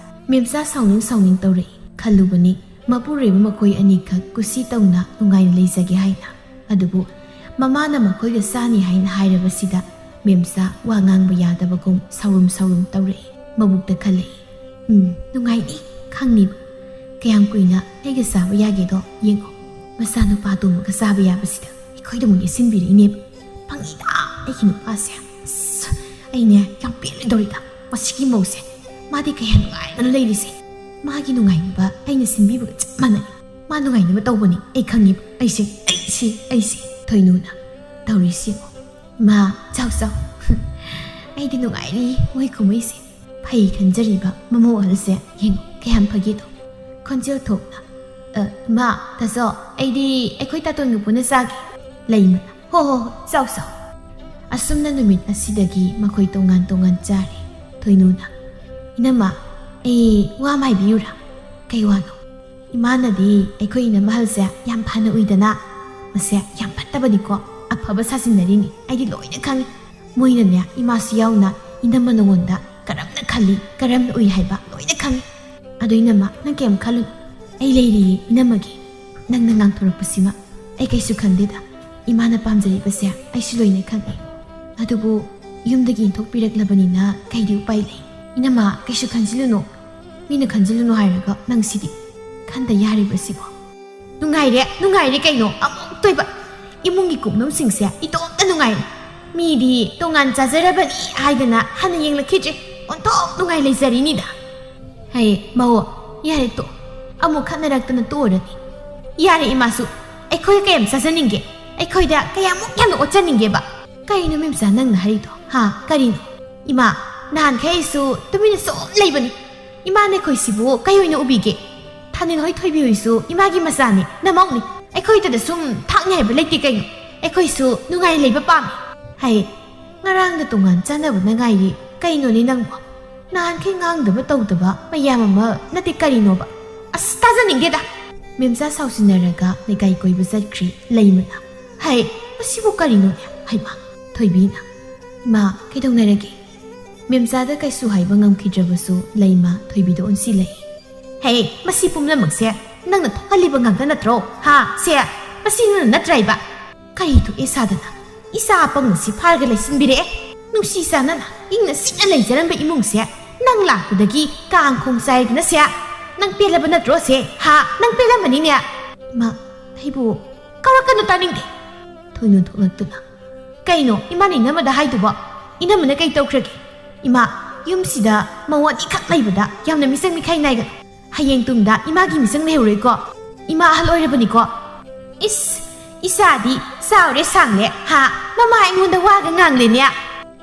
ꯃꯦꯝꯆꯥ ꯁꯥꯎꯅꯤꯡ ꯁꯥꯎꯅꯤꯡ ꯇꯧꯔꯛꯏ꯫ ꯈꯜꯂꯨꯕꯅꯤ ꯃꯄꯨꯔꯣꯏꯕ ꯃꯈꯣꯏ ꯑꯅꯤꯈꯛ ꯀꯨꯁꯤ ꯇꯧꯅ ꯅꯨꯡꯉꯥꯏꯅ ꯂꯩꯖꯒꯦ ꯍꯥꯏꯅ꯫ ꯑꯗꯨꯕꯨ ꯃꯃꯥꯅ ꯃꯈꯣꯏꯒ ꯆꯥꯅꯤ ꯍꯥꯏꯅ ꯍꯥꯏꯔꯕꯁꯤꯗ ꯃꯦꯝꯆꯥ ꯋꯥ ꯉꯥꯡꯕ ꯌꯥꯗꯕꯒꯨꯝ ꯁꯥꯎꯔꯨꯝ ꯁꯥꯎꯔꯨꯝ ꯇꯧꯔꯛꯏ꯫ ꯃꯕꯨꯛꯇ ꯈꯜꯂꯛꯏ, "ꯎꯝ, ꯅꯨꯡꯉꯥꯏꯅꯤ, ꯈꯪꯅꯤꯕ꯫ ꯀꯌꯥꯝ ꯀꯨꯏꯅ ꯑꯩꯒ ꯆꯥꯕ ꯌꯥꯒꯦꯗꯣ ꯌꯦꯡꯉꯣ꯫ ꯃꯆꯥꯅꯨꯄꯥ ꯑꯇꯣꯝꯕꯒ ꯆꯥꯕ ꯌꯥꯕꯁꯤꯗ ꯑꯩꯈꯣꯏꯗ ꯑꯃꯨꯛ ꯌꯦꯠꯁꯤꯟꯕꯤꯔꯛꯏꯅꯦꯕ꯫ ꯄꯪꯉꯤꯗ, ꯑꯩꯒꯤ ꯅꯨꯄꯥꯁꯦ꯫ ꯑꯁ, ꯑꯩꯅꯦ ꯌꯥꯝ ꯄꯦꯜꯂꯣꯏꯗꯧꯔꯤꯗ ꯃꯁꯤꯒꯤ ꯃꯧꯁꯦ꯫ ꯃꯥꯗꯤ ꯀꯌꯥ ꯅꯨꯡꯉꯥꯏꯗꯅ ꯂꯩꯔꯤꯁꯦ꯫ ꯃꯥꯒꯤ ꯅꯨꯡꯉꯥꯏꯅꯕ ꯑꯩꯅ ꯁꯤꯟꯕꯤꯕꯒ ꯆꯞ ꯃꯥꯟꯅꯩ꯫ ꯃꯥ ꯅꯨꯡꯉꯥꯏꯅꯕ ꯇꯧꯕꯅꯤ ꯑꯩ ꯈꯪꯉꯤꯕ꯫ ꯑꯩꯁꯦ, ꯑꯩꯁꯦ, ꯑꯩꯁꯦ꯫" ꯊꯣꯏꯅꯨꯅ, "ꯇꯧꯔꯤꯁꯤ ꯌꯦꯡꯉꯣ꯫ ꯏꯃꯥ, ꯆꯥꯎ, ꯆꯥꯎ꯫ ꯑꯩꯗꯤ ꯅꯨꯡꯉꯥꯏꯔꯤ ꯃꯣꯏ ꯀꯨꯝꯍꯩꯁꯦ꯫ ꯐꯩ ꯈꯟꯖꯔꯤꯕ ꯃꯃꯧ ꯑꯍꯜꯁꯦ ꯌꯦꯡꯉꯣ, ꯀꯌꯥꯝ ꯐꯒꯦꯗꯣ꯫" ꯈꯣꯟꯖꯦꯜ ꯊꯣꯛꯅ, "ꯑ, ꯏꯃꯥ, ꯇꯥꯆꯧ, ꯑꯩꯗꯤ ꯑꯩꯈꯣꯏ ꯇꯥꯇꯣꯟꯒ ꯄꯨꯟꯅ ꯆꯥꯒꯦ꯫" ꯂꯩꯃꯅ, "ꯍꯣ, ꯍꯣ, ꯍꯣ, ꯆꯥꯎ, ꯆꯥꯎ꯫" ꯑꯁꯨꯝꯅ ꯅꯨꯃꯤꯠ ꯑꯁꯤꯗꯒꯤ ꯃꯈꯣꯏ ꯇꯣꯉꯥꯟ ꯇꯣꯉꯥꯟ ꯆꯥꯔꯦ꯫ ꯊꯣꯏꯅꯨꯅ, "ꯏꯅꯝꯃ, ꯑꯩ ꯋꯥ ꯑꯃ ꯍꯥꯏꯕꯤꯌꯨꯔꯥ?" "ꯀꯩ ꯋꯥꯅꯣ?" "ꯏꯃꯥꯅꯗꯤ ꯑꯩꯈꯣꯏ ꯏꯅꯝꯃ ꯑꯍꯜꯁꯦ ꯌꯥꯝ ꯐꯅ ꯎꯏꯗꯅ, ꯃꯁꯦ ꯌꯥꯝ ꯐꯠꯇꯕꯅꯤꯀꯣ, ꯑꯐꯕ ꯁꯥꯖꯤꯟꯅꯔꯤꯅꯤ, ꯑꯩꯗꯤ ꯂꯣꯏꯅ ꯈꯪꯉꯤ꯫ ꯃꯣꯏꯅꯅꯦ, ꯏꯃꯥꯁꯨ ꯌꯥꯎꯅ, ꯏꯅꯝꯃ ꯅꯉꯣꯟꯗ ꯀꯔꯝꯅ ꯈꯜꯂꯤ, ꯀꯔꯝꯅ ꯎꯏ ꯍꯥꯏꯕ ꯂꯣꯏꯅ ꯈꯪꯉꯤ꯫ ꯑꯗꯣ ꯏꯅꯝꯃ, ꯅꯪ ꯀꯩꯝ ꯈꯜꯂꯨꯅꯨ, ꯑꯩ ꯂꯩꯔꯤꯌꯦ ꯏꯅꯝꯃꯒꯤ꯫ ꯅꯪꯅ ꯉꯥꯡꯊꯣꯔꯛꯄꯁꯤꯃ ꯑꯩ ꯀꯩꯁꯨ ꯈꯟꯗꯦꯗ꯫ ꯏꯃꯥꯅ ꯄꯥꯝꯖꯔꯤꯕꯁꯦ ꯑꯩꯁꯨ ꯂꯣꯏꯅ ꯈꯪꯉꯤ꯫ ꯑꯗꯨꯕꯨ ꯌꯨꯝꯗꯒꯤ ꯏꯟꯊꯣꯛꯄꯤꯔꯛꯂꯕꯅꯤꯅ ꯀꯩꯗꯤ ꯎꯄꯥꯏ ꯂꯩ? ꯏꯅꯝꯃ, ꯀꯩꯁꯨ ꯈꯟꯖꯤꯜꯂꯨꯅꯨ꯫ ꯃꯤꯅ ꯈꯟꯖꯤꯜꯂꯨꯅꯨ ꯍꯥꯏꯔꯒ ꯅꯪ ꯁꯤꯗꯤ ꯈꯟꯗ ꯌꯥꯔꯤꯕꯁꯤꯕꯣ?" "ꯅꯨꯡꯉꯥꯏꯔꯦ, ꯅꯨꯡꯉꯥꯏꯔꯦ ꯀꯩꯅꯣ? ꯑꯃꯨꯛ ꯇꯣꯏꯕ꯫ ꯏꯃꯨꯡꯒꯤ ꯀꯨꯞꯅꯣꯝꯁꯤꯡꯁꯦ ꯏꯇꯣꯝꯇ ꯅꯨꯡꯉꯥꯏꯔꯦ꯫ ꯃꯤꯗꯤ ꯇꯣꯉꯥꯟ ꯆꯥꯖꯔꯕꯅꯤ ꯍꯥꯏꯗꯅ ꯍꯟꯅ ꯌꯦꯡꯂꯛꯈꯤꯗ꯭ꯔꯦ꯫ ꯑꯣꯟꯊꯣꯛ ꯅꯨꯡꯉꯥꯏ ꯂꯩꯖꯔꯤꯅꯤꯗ꯫" "ꯍꯩ, ꯃꯧ, ꯌꯥꯔꯦ ꯇꯣꯛ꯫ ꯑꯃꯨꯛ ꯈꯠꯅꯔꯛꯇꯅ ꯇꯣꯛꯑꯔꯅꯤ꯫" "ꯌꯥꯔꯦ ꯏꯃꯥꯁꯨ, ꯑꯩꯈꯣꯏ ꯀꯌꯥꯝ ꯆꯥꯖꯅꯤꯡꯒꯦ? ꯑꯩꯈꯣꯏꯗ ꯀꯌꯥꯃꯨꯛ ꯌꯥꯝꯅ ꯑꯣꯠꯆꯅꯤꯡꯒꯦꯕ?" "ꯀꯩꯅꯣ ꯃꯦꯝꯆꯥ ꯅꯪꯅ ꯍꯥꯏꯔꯤꯗꯣ? ꯍꯥ, ꯀꯔꯤꯅꯣ?" "ꯏꯃꯥ, ꯅꯍꯥꯟꯈꯩ ꯑꯩꯁꯨ ꯇꯨꯃꯤꯟꯅ ꯁꯨꯝ ꯂꯩꯕꯅꯤ꯫ ꯏꯃꯥꯅ ꯑꯩꯈꯣꯏꯁꯤꯕꯨ ꯀꯩ ꯑꯣꯏꯅ ꯎꯕꯤꯒꯦ? ꯊꯥꯅꯤꯜ ꯍꯣꯏ ꯊꯣꯏꯕꯤ ꯍꯣꯏꯁꯨ ꯏꯃꯥꯒꯤ ꯃꯆꯥꯅꯤ, ꯅꯃꯧꯅꯤ꯫ ꯑꯩꯈꯣꯏꯗꯗ ꯁꯨꯝ ꯊꯥꯛꯅꯤ ꯍꯥꯏꯕ ꯂꯩꯇꯦ ꯀꯩꯅꯣ? ꯑꯩꯈꯣꯏꯁꯨ ꯅꯨꯡꯉꯥꯏ ꯂꯩꯕ ꯄꯥꯝꯃꯤ꯫" "ꯍꯩ, ꯉꯔꯥꯡꯗ ꯇꯣꯉꯥꯟ ꯆꯥꯅꯕꯅ ꯉꯥꯏꯔꯤ꯫ ꯀꯩꯅꯣꯅꯦ ꯅꯪꯕꯣ? ꯅꯍꯥꯟꯈꯩ ꯉꯥꯡꯗꯕ ꯇꯧꯗꯕ ꯃꯌꯥꯝ ꯑꯃ ꯅꯠꯇꯦ ꯀꯔꯤꯅꯣꯕ? ꯑꯁ, ꯇꯥꯖꯅꯤꯡꯗꯦꯗ!" ꯃꯦꯝꯆꯥ ꯁꯥꯎꯁꯤꯟꯅꯔꯒ ꯂꯩꯀꯥꯏ ꯀꯣꯏꯕ ꯆꯠꯈ꯭ꯔꯤ ꯂꯩꯃꯅ꯫ "ꯍꯩ, ꯃꯁꯤꯕꯨ ꯀꯔꯤꯅꯣꯅꯦ?" ꯍꯩꯃꯥ, ꯊꯣꯏꯕꯤꯅ, "ꯏꯃꯥ, ꯀꯩꯗꯧꯅꯔꯒꯦ?" ꯃꯦꯝꯆꯥꯗ ꯀꯩꯁꯨ ꯍꯥꯏꯕ ꯉꯝꯈꯤꯗ꯭ꯔꯕꯁꯨ ꯂꯩꯃ ꯊꯣꯏꯕꯤꯗ ꯑꯣꯟꯁꯤꯜꯂꯛꯏ꯫ "ꯍꯦ, ꯃꯁꯤ ꯄꯨꯝꯅꯃꯛꯁꯦ ꯅꯪꯅ ꯊꯣꯛꯍꯜꯂꯤꯕ ꯉꯥꯛꯇ ꯅꯠꯇ꯭ꯔꯣ? ꯍꯥ? ꯁꯦ, ꯃꯁꯤ ꯅꯪꯅ ꯅꯠꯇ꯭ꯔꯥ ꯏꯕ? ꯀꯔꯤ ꯊꯣꯛꯑꯦ ꯁꯥꯗꯅ ꯏꯆꯥ ꯑꯄꯪꯕꯁꯤ ꯐꯥꯔꯒ ꯂꯩꯁꯤꯟꯕꯤꯔꯛꯑꯦ? ꯅꯨꯡꯁꯤ ꯆꯥꯟꯅꯅ ꯏꯪꯅ ꯆꯤꯛꯅ ꯂꯩꯖꯔꯝꯕ ꯏꯃꯨꯡꯁꯦ ꯅꯪ ꯂꯥꯛꯄꯗꯒꯤ ꯀꯥꯡ ꯈꯣꯡ ꯆꯥꯏꯗꯅ ꯁꯦ? ꯅꯪ ꯄꯦꯜꯂꯕ ꯅꯠꯇ꯭ꯔꯣ ꯁꯦ? ꯍꯥ? ꯅꯪ ꯄꯦꯜꯂꯝꯃꯅꯤꯅꯦ?" "ꯏꯃꯥ, ꯑꯩꯕꯨ ꯀꯧꯔꯛꯀꯅꯨ ꯇꯥꯅꯤꯡꯗꯦ!" ꯊꯣꯏꯅꯨ ꯊꯣꯛꯂꯛꯇꯨꯅ, "ꯀꯩꯅꯣ ꯏꯃꯥꯅ ꯏꯅꯝꯃꯗ ꯍꯥꯏꯗꯨꯕꯣ? ꯏꯅꯝꯃꯅ ꯀꯩ ꯇꯧꯈ꯭ꯔꯒꯦ? ꯏꯃꯥ, ꯌꯨꯝꯁꯤꯗ ꯃꯧ ꯑꯅꯤꯈꯛ ꯂꯩꯕꯗ ꯌꯥꯝꯅ ꯃꯤꯆꯪ ꯃꯤꯈꯥꯏ ꯅꯥꯏꯒꯅꯨ꯫ ꯍꯌꯦꯡ ꯇꯨꯡꯗ ꯏꯃꯥꯒꯤ ꯃꯤꯆꯪ ꯂꯩꯍꯧꯔꯣꯏꯀꯣ꯫ ꯏꯃꯥ ꯑꯍꯜ ꯑꯣꯏꯔꯕꯅꯤꯀꯣ꯫ ꯏꯁ, ꯏꯆꯥꯗꯤ ꯆꯥꯎꯔꯦ ꯁꯥꯡꯂꯦ, ꯍꯥ? ꯃꯃꯥ ꯑꯩꯉꯣꯟꯗ ꯋꯥꯒ ꯉꯥꯡꯂꯦꯅꯦ!"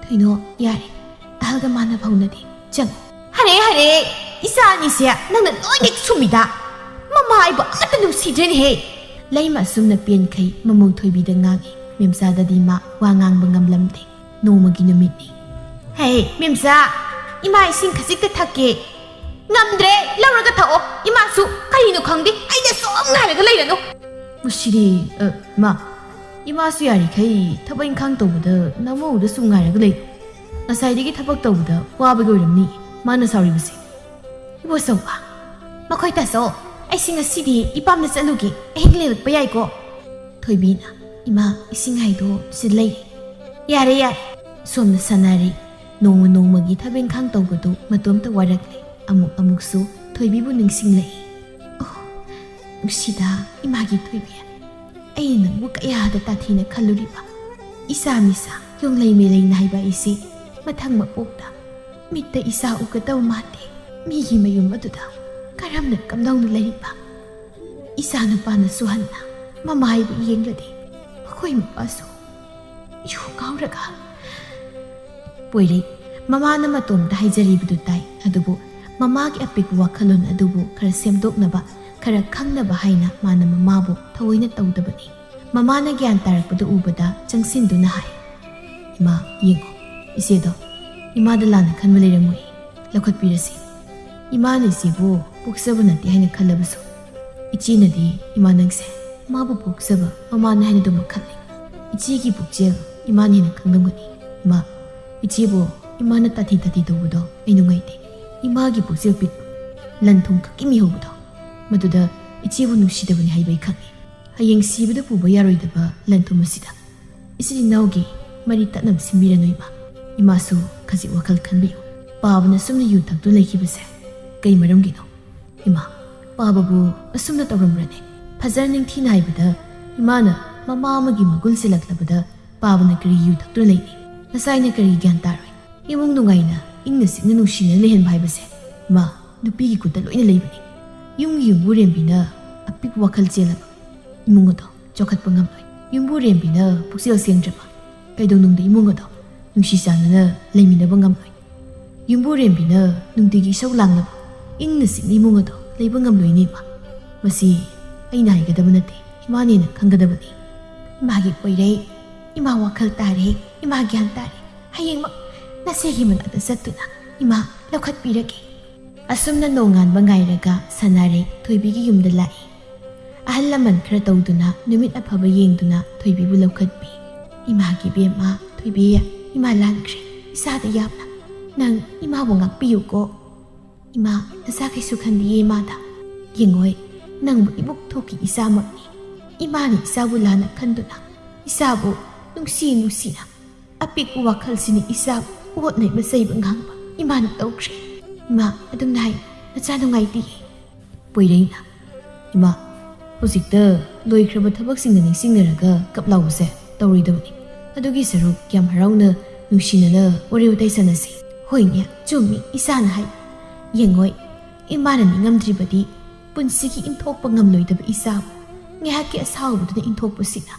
"ꯊꯣꯏꯅꯣ, ꯌꯥꯔꯦ꯫ ꯑꯍꯜꯒ ꯃꯥꯟꯅ ꯐꯥꯎꯅꯗꯦ꯫ ꯆꯪꯉꯣ꯫" "ꯍꯔꯦ, ꯍꯔꯦ, ꯏꯆꯥ ꯑꯅꯤꯁꯦ ꯅꯪꯅ ꯂꯣꯏꯅ ꯁꯨꯝꯃꯤꯗ꯫ ꯃꯃꯥ ꯑꯩꯕꯨ ꯑꯃꯠꯇ ꯅꯨꯡꯁꯤꯗ꯭ꯔꯦꯅꯦꯍꯦ!" ꯂꯩꯃ ꯑꯁꯨꯝꯅ ꯄꯦꯟꯈꯩ ꯃꯃꯧ ꯊꯣꯏꯕꯤꯗ ꯉꯥꯡꯉꯤ꯫ ꯃꯦꯝꯆꯥꯗꯗꯤ ꯃꯥ ꯋꯥ ꯉꯥꯡꯕ ꯉꯝꯂꯝꯗꯦ꯫ ꯅꯣꯡꯃꯒꯤ ꯅꯨꯃꯤꯠꯅꯤ꯫ "ꯍꯦ, ꯃꯦꯝꯆꯥ, ꯏꯃꯥ ꯏꯁꯤꯡ ꯈꯖꯤꯛꯇ ꯊꯛꯀꯦ꯫" "ꯉꯝꯗ꯭ꯔꯦ, ꯂꯧꯔꯒ ꯊꯛꯑꯣ꯫ ꯏꯃꯥꯁꯨ ꯀꯔꯤꯅꯣ ꯈꯪꯗꯦ, ꯑꯩꯅ ꯁꯨꯝ ꯉꯥꯏꯔꯒ ꯂꯩꯔꯅꯨ꯫" "ꯃꯁꯤꯗꯤ, ꯑ, ꯏꯃꯥ, ꯏꯃꯥꯁꯨ ꯌꯥꯔꯤꯈꯩ ꯊꯕꯛ ꯏꯪꯈꯥꯡ ꯇꯧꯕꯗ ꯅꯃꯧꯗ ꯁꯨꯝ ꯉꯥꯏꯔꯒ ꯂꯩ꯫ ꯉꯁꯥꯏꯗꯒꯤ ꯊꯕꯛ ꯇꯧꯕꯗ ꯋꯥꯕꯒꯤ ꯑꯣꯏꯔꯝꯅꯤ ꯃꯥꯅ ꯁꯥꯎꯔꯤꯕꯁꯦ꯫" "ꯏꯕꯣꯆꯧꯕ, ꯃꯈꯣꯏ ꯇꯥꯆꯧ, ꯑꯩꯁꯤ ꯉꯁꯤꯗꯤ ꯏꯄꯥꯝꯗ ꯆꯠꯂꯨꯒꯦ꯫ ꯑꯍꯤꯡ ꯂꯦꯛꯂꯛꯄ ꯌꯥꯏꯀꯣ?" ꯊꯣꯏꯕꯤꯅ, "ꯏꯃꯥ, ꯏꯁꯤꯡ ꯍꯥꯏꯗꯣ ꯁꯤ ꯂꯩꯔꯦ꯫" "ꯌꯥꯔꯦ, ꯌꯥꯔꯦ꯫" ꯁꯣꯝꯗ ꯁꯥꯟꯅꯔꯤ꯫ ꯅꯣꯡꯃ ꯅꯣꯡꯃꯒꯤ ꯊꯕꯛ ꯏꯪꯈꯥꯡ ꯇꯧꯕꯗꯨ ꯃꯇꯣꯝꯇ ꯋꯥꯔꯛꯂꯦ꯫ ꯑꯃꯨꯛ ꯑꯃꯨꯛꯁꯨ ꯊꯣꯏꯕꯤꯕꯨ ꯅꯤꯡꯁꯤꯡꯂꯛꯏ꯫ "ꯑꯣ, ꯅꯨꯡꯁꯤꯗ ꯏꯃꯥꯒꯤ ꯊꯣꯏꯕꯤ꯫ ꯑꯩꯅ ꯅꯪꯕꯨ ꯀꯌꯥꯗ ꯇꯥꯊꯤꯅ ꯈꯜꯂꯨꯔꯤꯕ꯫ ꯏꯆꯥ ꯃꯤꯆꯥ ꯌꯣꯡꯂꯩ ꯃꯩꯂꯩ ꯅꯥꯏꯕ ꯑꯩꯁꯦ ꯃꯊꯪ ꯃꯄꯣꯛꯇ ꯃꯤꯠꯇ ꯏꯆꯥ ꯎꯒꯗꯕ ꯃꯥꯟꯗꯦ꯫ ꯃꯤꯒꯤ ꯃꯌꯨꯝ ꯑꯗꯨꯗ ꯀꯔꯝꯅ ꯀꯝꯗꯧꯅ ꯂꯩꯔꯤꯕ? ꯏꯆꯥ ꯅꯨꯄꯥꯅꯁꯨ ꯍꯟꯅ ꯃꯃꯥ ꯑꯩꯕꯨ ꯌꯦꯡꯂꯗꯤ ꯃꯈꯣꯏ ꯃꯄꯥꯁꯨ ꯌꯨ ꯉꯥꯎꯔꯒ꯫" ꯄꯣꯏꯔꯩ ꯃꯃꯥꯅ ꯃꯇꯣꯝꯇ ꯍꯥꯏꯖꯔꯤꯕꯗꯨ ꯇꯥꯏ, ꯑꯗꯨꯕꯨ ꯃꯃꯥꯒꯤ ꯑꯄꯤꯛꯄ ꯋꯥꯈꯜꯂꯣꯟ ꯑꯗꯨꯕꯨ ꯈꯔ ꯁꯦꯝꯗꯣꯛꯅꯕ, ꯈꯔ ꯈꯪꯅꯕ ꯍꯥꯏꯅ ꯃꯥꯅ ꯃꯃꯥꯕꯨ ꯊꯑꯣꯏꯅ ꯇꯧꯗꯕꯅꯤ꯫ ꯃꯃꯥꯅ ꯒ꯭ꯌꯥꯟ ꯇꯥꯔꯛꯄꯗꯨ ꯎꯕꯗ ꯆꯪꯁꯤꯟꯗꯨꯅ ꯍꯥꯏ, "ꯏꯃꯥ, ꯌꯦꯡꯉꯣ, ꯏꯆꯦꯗꯣ ꯏꯃꯥꯗ ꯂꯥꯟꯅ ꯈꯟꯕ ꯂꯩꯔꯝꯃꯣꯏ, ꯂꯧꯈꯠꯄꯤꯔꯁꯤ꯫ ꯏꯃꯥꯅ ꯏꯆꯦꯕꯨ ꯄꯣꯛꯆꯕ ꯅꯠꯇꯦ ꯍꯥꯏꯅ ꯈꯜꯂꯕꯁꯨ, ꯏꯆꯦꯅꯗꯤ ꯏꯃꯥ ꯅꯪꯁꯦ ꯃꯥꯕꯨ ꯄꯣꯛꯆꯕ ꯃꯃꯥꯅꯤ ꯍꯥꯏꯅ ꯑꯗꯨꯃꯛ ꯈꯜꯂꯤ꯫ ꯏꯆꯦꯒꯤ ꯄꯨꯛꯆꯦꯜ ꯏꯃꯥꯅ ꯍꯦꯟꯅ ꯈꯪꯂꯝꯒꯅꯤ꯫ ꯏꯃꯥ, ꯏꯆꯦꯕꯨ ꯏꯃꯥꯅ ꯇꯥꯊꯤ ꯇꯥꯊꯤ ꯇꯧꯕꯗꯣ ꯑꯩ ꯅꯨꯡꯉꯥꯏꯇꯦ꯫ ꯏꯃꯥꯒꯤ ꯄꯨꯛꯆꯦꯜ ꯄꯤꯛꯄ, ꯂꯟ ꯊꯨꯝ ꯈꯛꯀꯤ ꯃꯤꯍꯧꯕꯗꯣ, ꯃꯗꯨꯗ ꯏꯆꯦꯕꯨ ꯅꯨꯡꯁꯤꯗꯕꯅꯤ ꯍꯥꯏꯕ ꯑꯩ ꯈꯪꯉꯤ꯫ ꯍꯌꯦꯡ ꯁꯤꯕꯗ ꯄꯨꯕ ꯌꯥꯔꯣꯏꯗꯕ ꯂꯟ ꯊꯨꯝ ꯑꯁꯤꯗ ꯏꯆꯤꯜ ꯏꯅꯥꯎꯒꯤ ꯃꯔꯤ ꯇꯠꯅꯕ ꯁꯤꯟꯕꯤꯔꯅꯨ ꯏꯃꯥ꯫ ꯏꯃꯥꯁꯨ ꯈꯖꯤꯛ ꯋꯥꯈꯜ ꯈꯟꯕꯤꯌꯨ꯫ ꯄꯥꯕꯅ ꯑꯁꯨꯝꯅ ꯌꯨ ꯊꯛꯇꯨꯅ ꯂꯩꯈꯤꯕꯁꯦ ꯀꯩ ꯃꯔꯝꯒꯤꯅꯣ? ꯏꯃꯥ, ꯄꯥꯕꯕꯨ ꯑꯁꯨꯝꯅ ꯇꯧꯔꯝꯕ꯭ꯔꯅꯦ? ꯐꯖꯅ ꯅꯤꯡꯊꯤꯅ ꯍꯥꯏꯕꯗ, ꯏꯃꯥꯅ ꯃꯃꯥ ꯑꯃꯒꯤ ꯃꯒꯨꯟ ꯁꯤꯜꯂꯛꯂꯕꯗ ꯄꯥꯕꯅ ꯀꯔꯤ ꯌꯨ ꯊꯛꯇꯨꯅ ꯂꯩꯅꯤ? ꯉꯁꯥꯏꯅ ꯀꯔꯤ ꯒ꯭ꯌꯥꯟ ꯇꯥꯔꯣꯏ? ꯏꯃꯨꯡ ꯅꯨꯡꯉꯥꯏꯅ ꯏꯪꯅ ꯆꯤꯛꯅ ꯅꯨꯡꯁꯤꯅꯅ ꯂꯩꯍꯟꯕ ꯍꯥꯏꯕꯁꯦ, ꯏꯃꯥ, ꯅꯨꯄꯤꯒꯤ ꯈꯨꯠꯇ ꯂꯣꯏꯅ ꯂꯩꯕꯅꯤ꯫ ꯌꯨꯝꯒꯤ ꯌꯨꯝꯕꯨꯔꯦꯝꯕꯤꯅ ꯑꯄꯤꯛꯄ ꯋꯥꯈꯜ ꯆꯦꯜꯂꯕ ꯏꯃꯨꯡ ꯑꯗꯣ ꯆꯥꯎꯈꯠꯄ ꯉꯝꯂꯣꯏ꯫ ꯌꯨꯝꯕꯨꯔꯦꯝꯕꯤꯅ ꯄꯨꯛꯆꯦꯜ ꯁꯦꯡꯗ꯭ꯔꯕ ꯀꯩꯗꯧꯅꯨꯡꯗ ꯏꯃꯨꯡ ꯑꯗꯣ ꯅꯨꯡꯁꯤ ꯆꯥꯟꯅꯅ ꯂꯩꯃꯤꯟꯅꯕ ꯉꯝꯂꯣꯏ꯫ ꯌꯨꯝꯕꯨꯔꯦꯝꯕꯤꯅ ꯅꯨꯡꯇꯤꯒꯤ ꯏꯁꯧ ꯂꯥꯡꯂꯕ ꯏꯪꯅ ꯆꯤꯛꯅ ꯏꯃꯨꯡ ꯑꯗꯣ ꯂꯩꯕ ꯉꯝꯂꯣꯏꯅꯦ ꯏꯃꯥ꯫ ꯃꯁꯤ ꯑꯩꯅ ꯍꯥꯏꯒꯗꯕ ꯅꯠꯇꯦ, ꯏꯃꯥꯅꯦꯅ ꯈꯪꯒꯗꯕꯅꯤ꯫ ꯏꯃꯥꯒꯤ ꯄꯣꯏꯔꯩ, ꯏꯃꯥ ꯋꯥꯈꯜ ꯇꯥꯔꯦ, ꯏꯃꯥ ꯒ꯭ꯌꯥꯟ ꯇꯥꯔꯦ꯫ ꯍꯌꯦꯡꯃꯛ ꯅꯆꯦꯒꯤ ꯃꯅꯥꯛꯇ ꯆꯠꯇꯨꯅ ꯏꯃꯥ ꯂꯧꯈꯠꯄꯤꯔꯒꯦ꯫ ꯑꯁꯨꯝꯅ ꯅꯣꯡꯉꯥꯟꯕ ꯉꯥꯏꯔꯒ ꯁꯅꯥꯔꯩ ꯊꯣꯏꯕꯤꯒꯤ ꯌꯨꯝꯗ ꯂꯥꯛꯏ꯫ ꯑꯍꯜ ꯂꯃꯟ ꯈꯔ ꯇꯧꯗꯨꯅ, ꯅꯨꯃꯤꯠ ꯑꯐꯕ ꯌꯦꯡꯗꯨꯅ ꯊꯣꯏꯕꯤꯕꯨ ꯂꯧꯈꯠꯄꯤ꯫ "ꯏꯃꯥꯒꯤ ꯏꯕꯦꯝꯃ ꯊꯣꯏꯕꯤ, ꯏꯃꯥ ꯂꯥꯟꯈ꯭ꯔꯦ꯫ ꯏꯆꯥꯗ ꯌꯥꯝꯅ ꯅꯪ ꯏꯃꯥꯕꯨ ꯉꯥꯛꯄꯤꯌꯨꯀꯣ꯫ ꯏꯃꯥ, ꯅꯆꯥ ꯀꯩꯁꯨ ꯈꯟꯗꯤꯌꯦ ꯏꯃꯥꯗ꯫ ꯌꯦꯡꯉꯣꯏ, ꯅꯪꯕꯨ ꯏꯕꯨꯛ ꯊꯣꯛꯀꯤ ꯏꯆꯥꯃꯛꯅꯤ꯫ ꯏꯃꯥꯅ ꯏꯆꯥꯕꯨ ꯂꯥꯟꯅ ꯈꯟꯗꯨꯅ, ꯏꯆꯥꯕꯨ ꯅꯨꯡꯁꯤ ꯅꯨꯡꯁꯤꯅ, ꯑꯄꯤꯛꯄ ꯋꯥꯈꯜꯁꯤꯅ ꯏꯆꯥꯕꯨ ꯑꯣꯠꯅꯩ ꯃꯆꯩꯕ ꯉꯥꯡꯕ ꯏꯃꯥꯅ ꯇꯧꯈ꯭ꯔꯦ꯫ ꯏꯃꯥ, ꯑꯗꯨꯝꯅ ꯍꯥꯏ, ꯅꯆꯥ ꯅꯨꯡꯉꯥꯏꯇꯦꯌꯦ꯫" ꯄꯣꯏꯔꯩꯅ, "ꯏꯃꯥ, ꯍꯧꯖꯤꯛꯇ ꯂꯣꯏꯈ꯭ꯔꯕ ꯊꯕꯛꯁꯤꯡꯅ ꯅꯤꯡꯁꯤꯡꯅꯔꯒ ꯀꯞ ꯂꯥꯎꯕꯁꯦ ꯇꯧꯔꯣꯏꯗꯕꯅꯤ꯫ ꯑꯗꯨꯒꯤ ꯁꯔꯨꯛ ꯌꯥꯝ ꯍꯔꯥꯎꯅ, ꯅꯨꯡꯁꯤꯅꯅ ꯋꯥꯔꯤ ꯋꯥꯇꯥꯏ ꯁꯥꯟꯅꯁꯤ꯫" "ꯍꯣꯏꯅꯦ, ꯆꯨꯝꯃꯤ, ꯏꯆꯥꯅ ꯍꯥꯏ꯫ ꯌꯦꯡꯉꯣꯏ, ꯏꯃꯥꯅ ꯅꯤꯡꯉꯝꯗ꯭ꯔꯤꯕꯗꯤ ꯄꯨꯟꯁꯤꯒꯤ ꯏꯟꯊꯣꯛꯄ ꯉꯝꯂꯣꯏꯗꯕ ꯏꯆꯥꯕꯨ ꯉꯥꯏꯍꯥꯛꯀꯤ ꯑꯁꯥꯎꯕꯗꯨꯅ ꯏꯟꯊꯣꯛꯄꯁꯤꯅ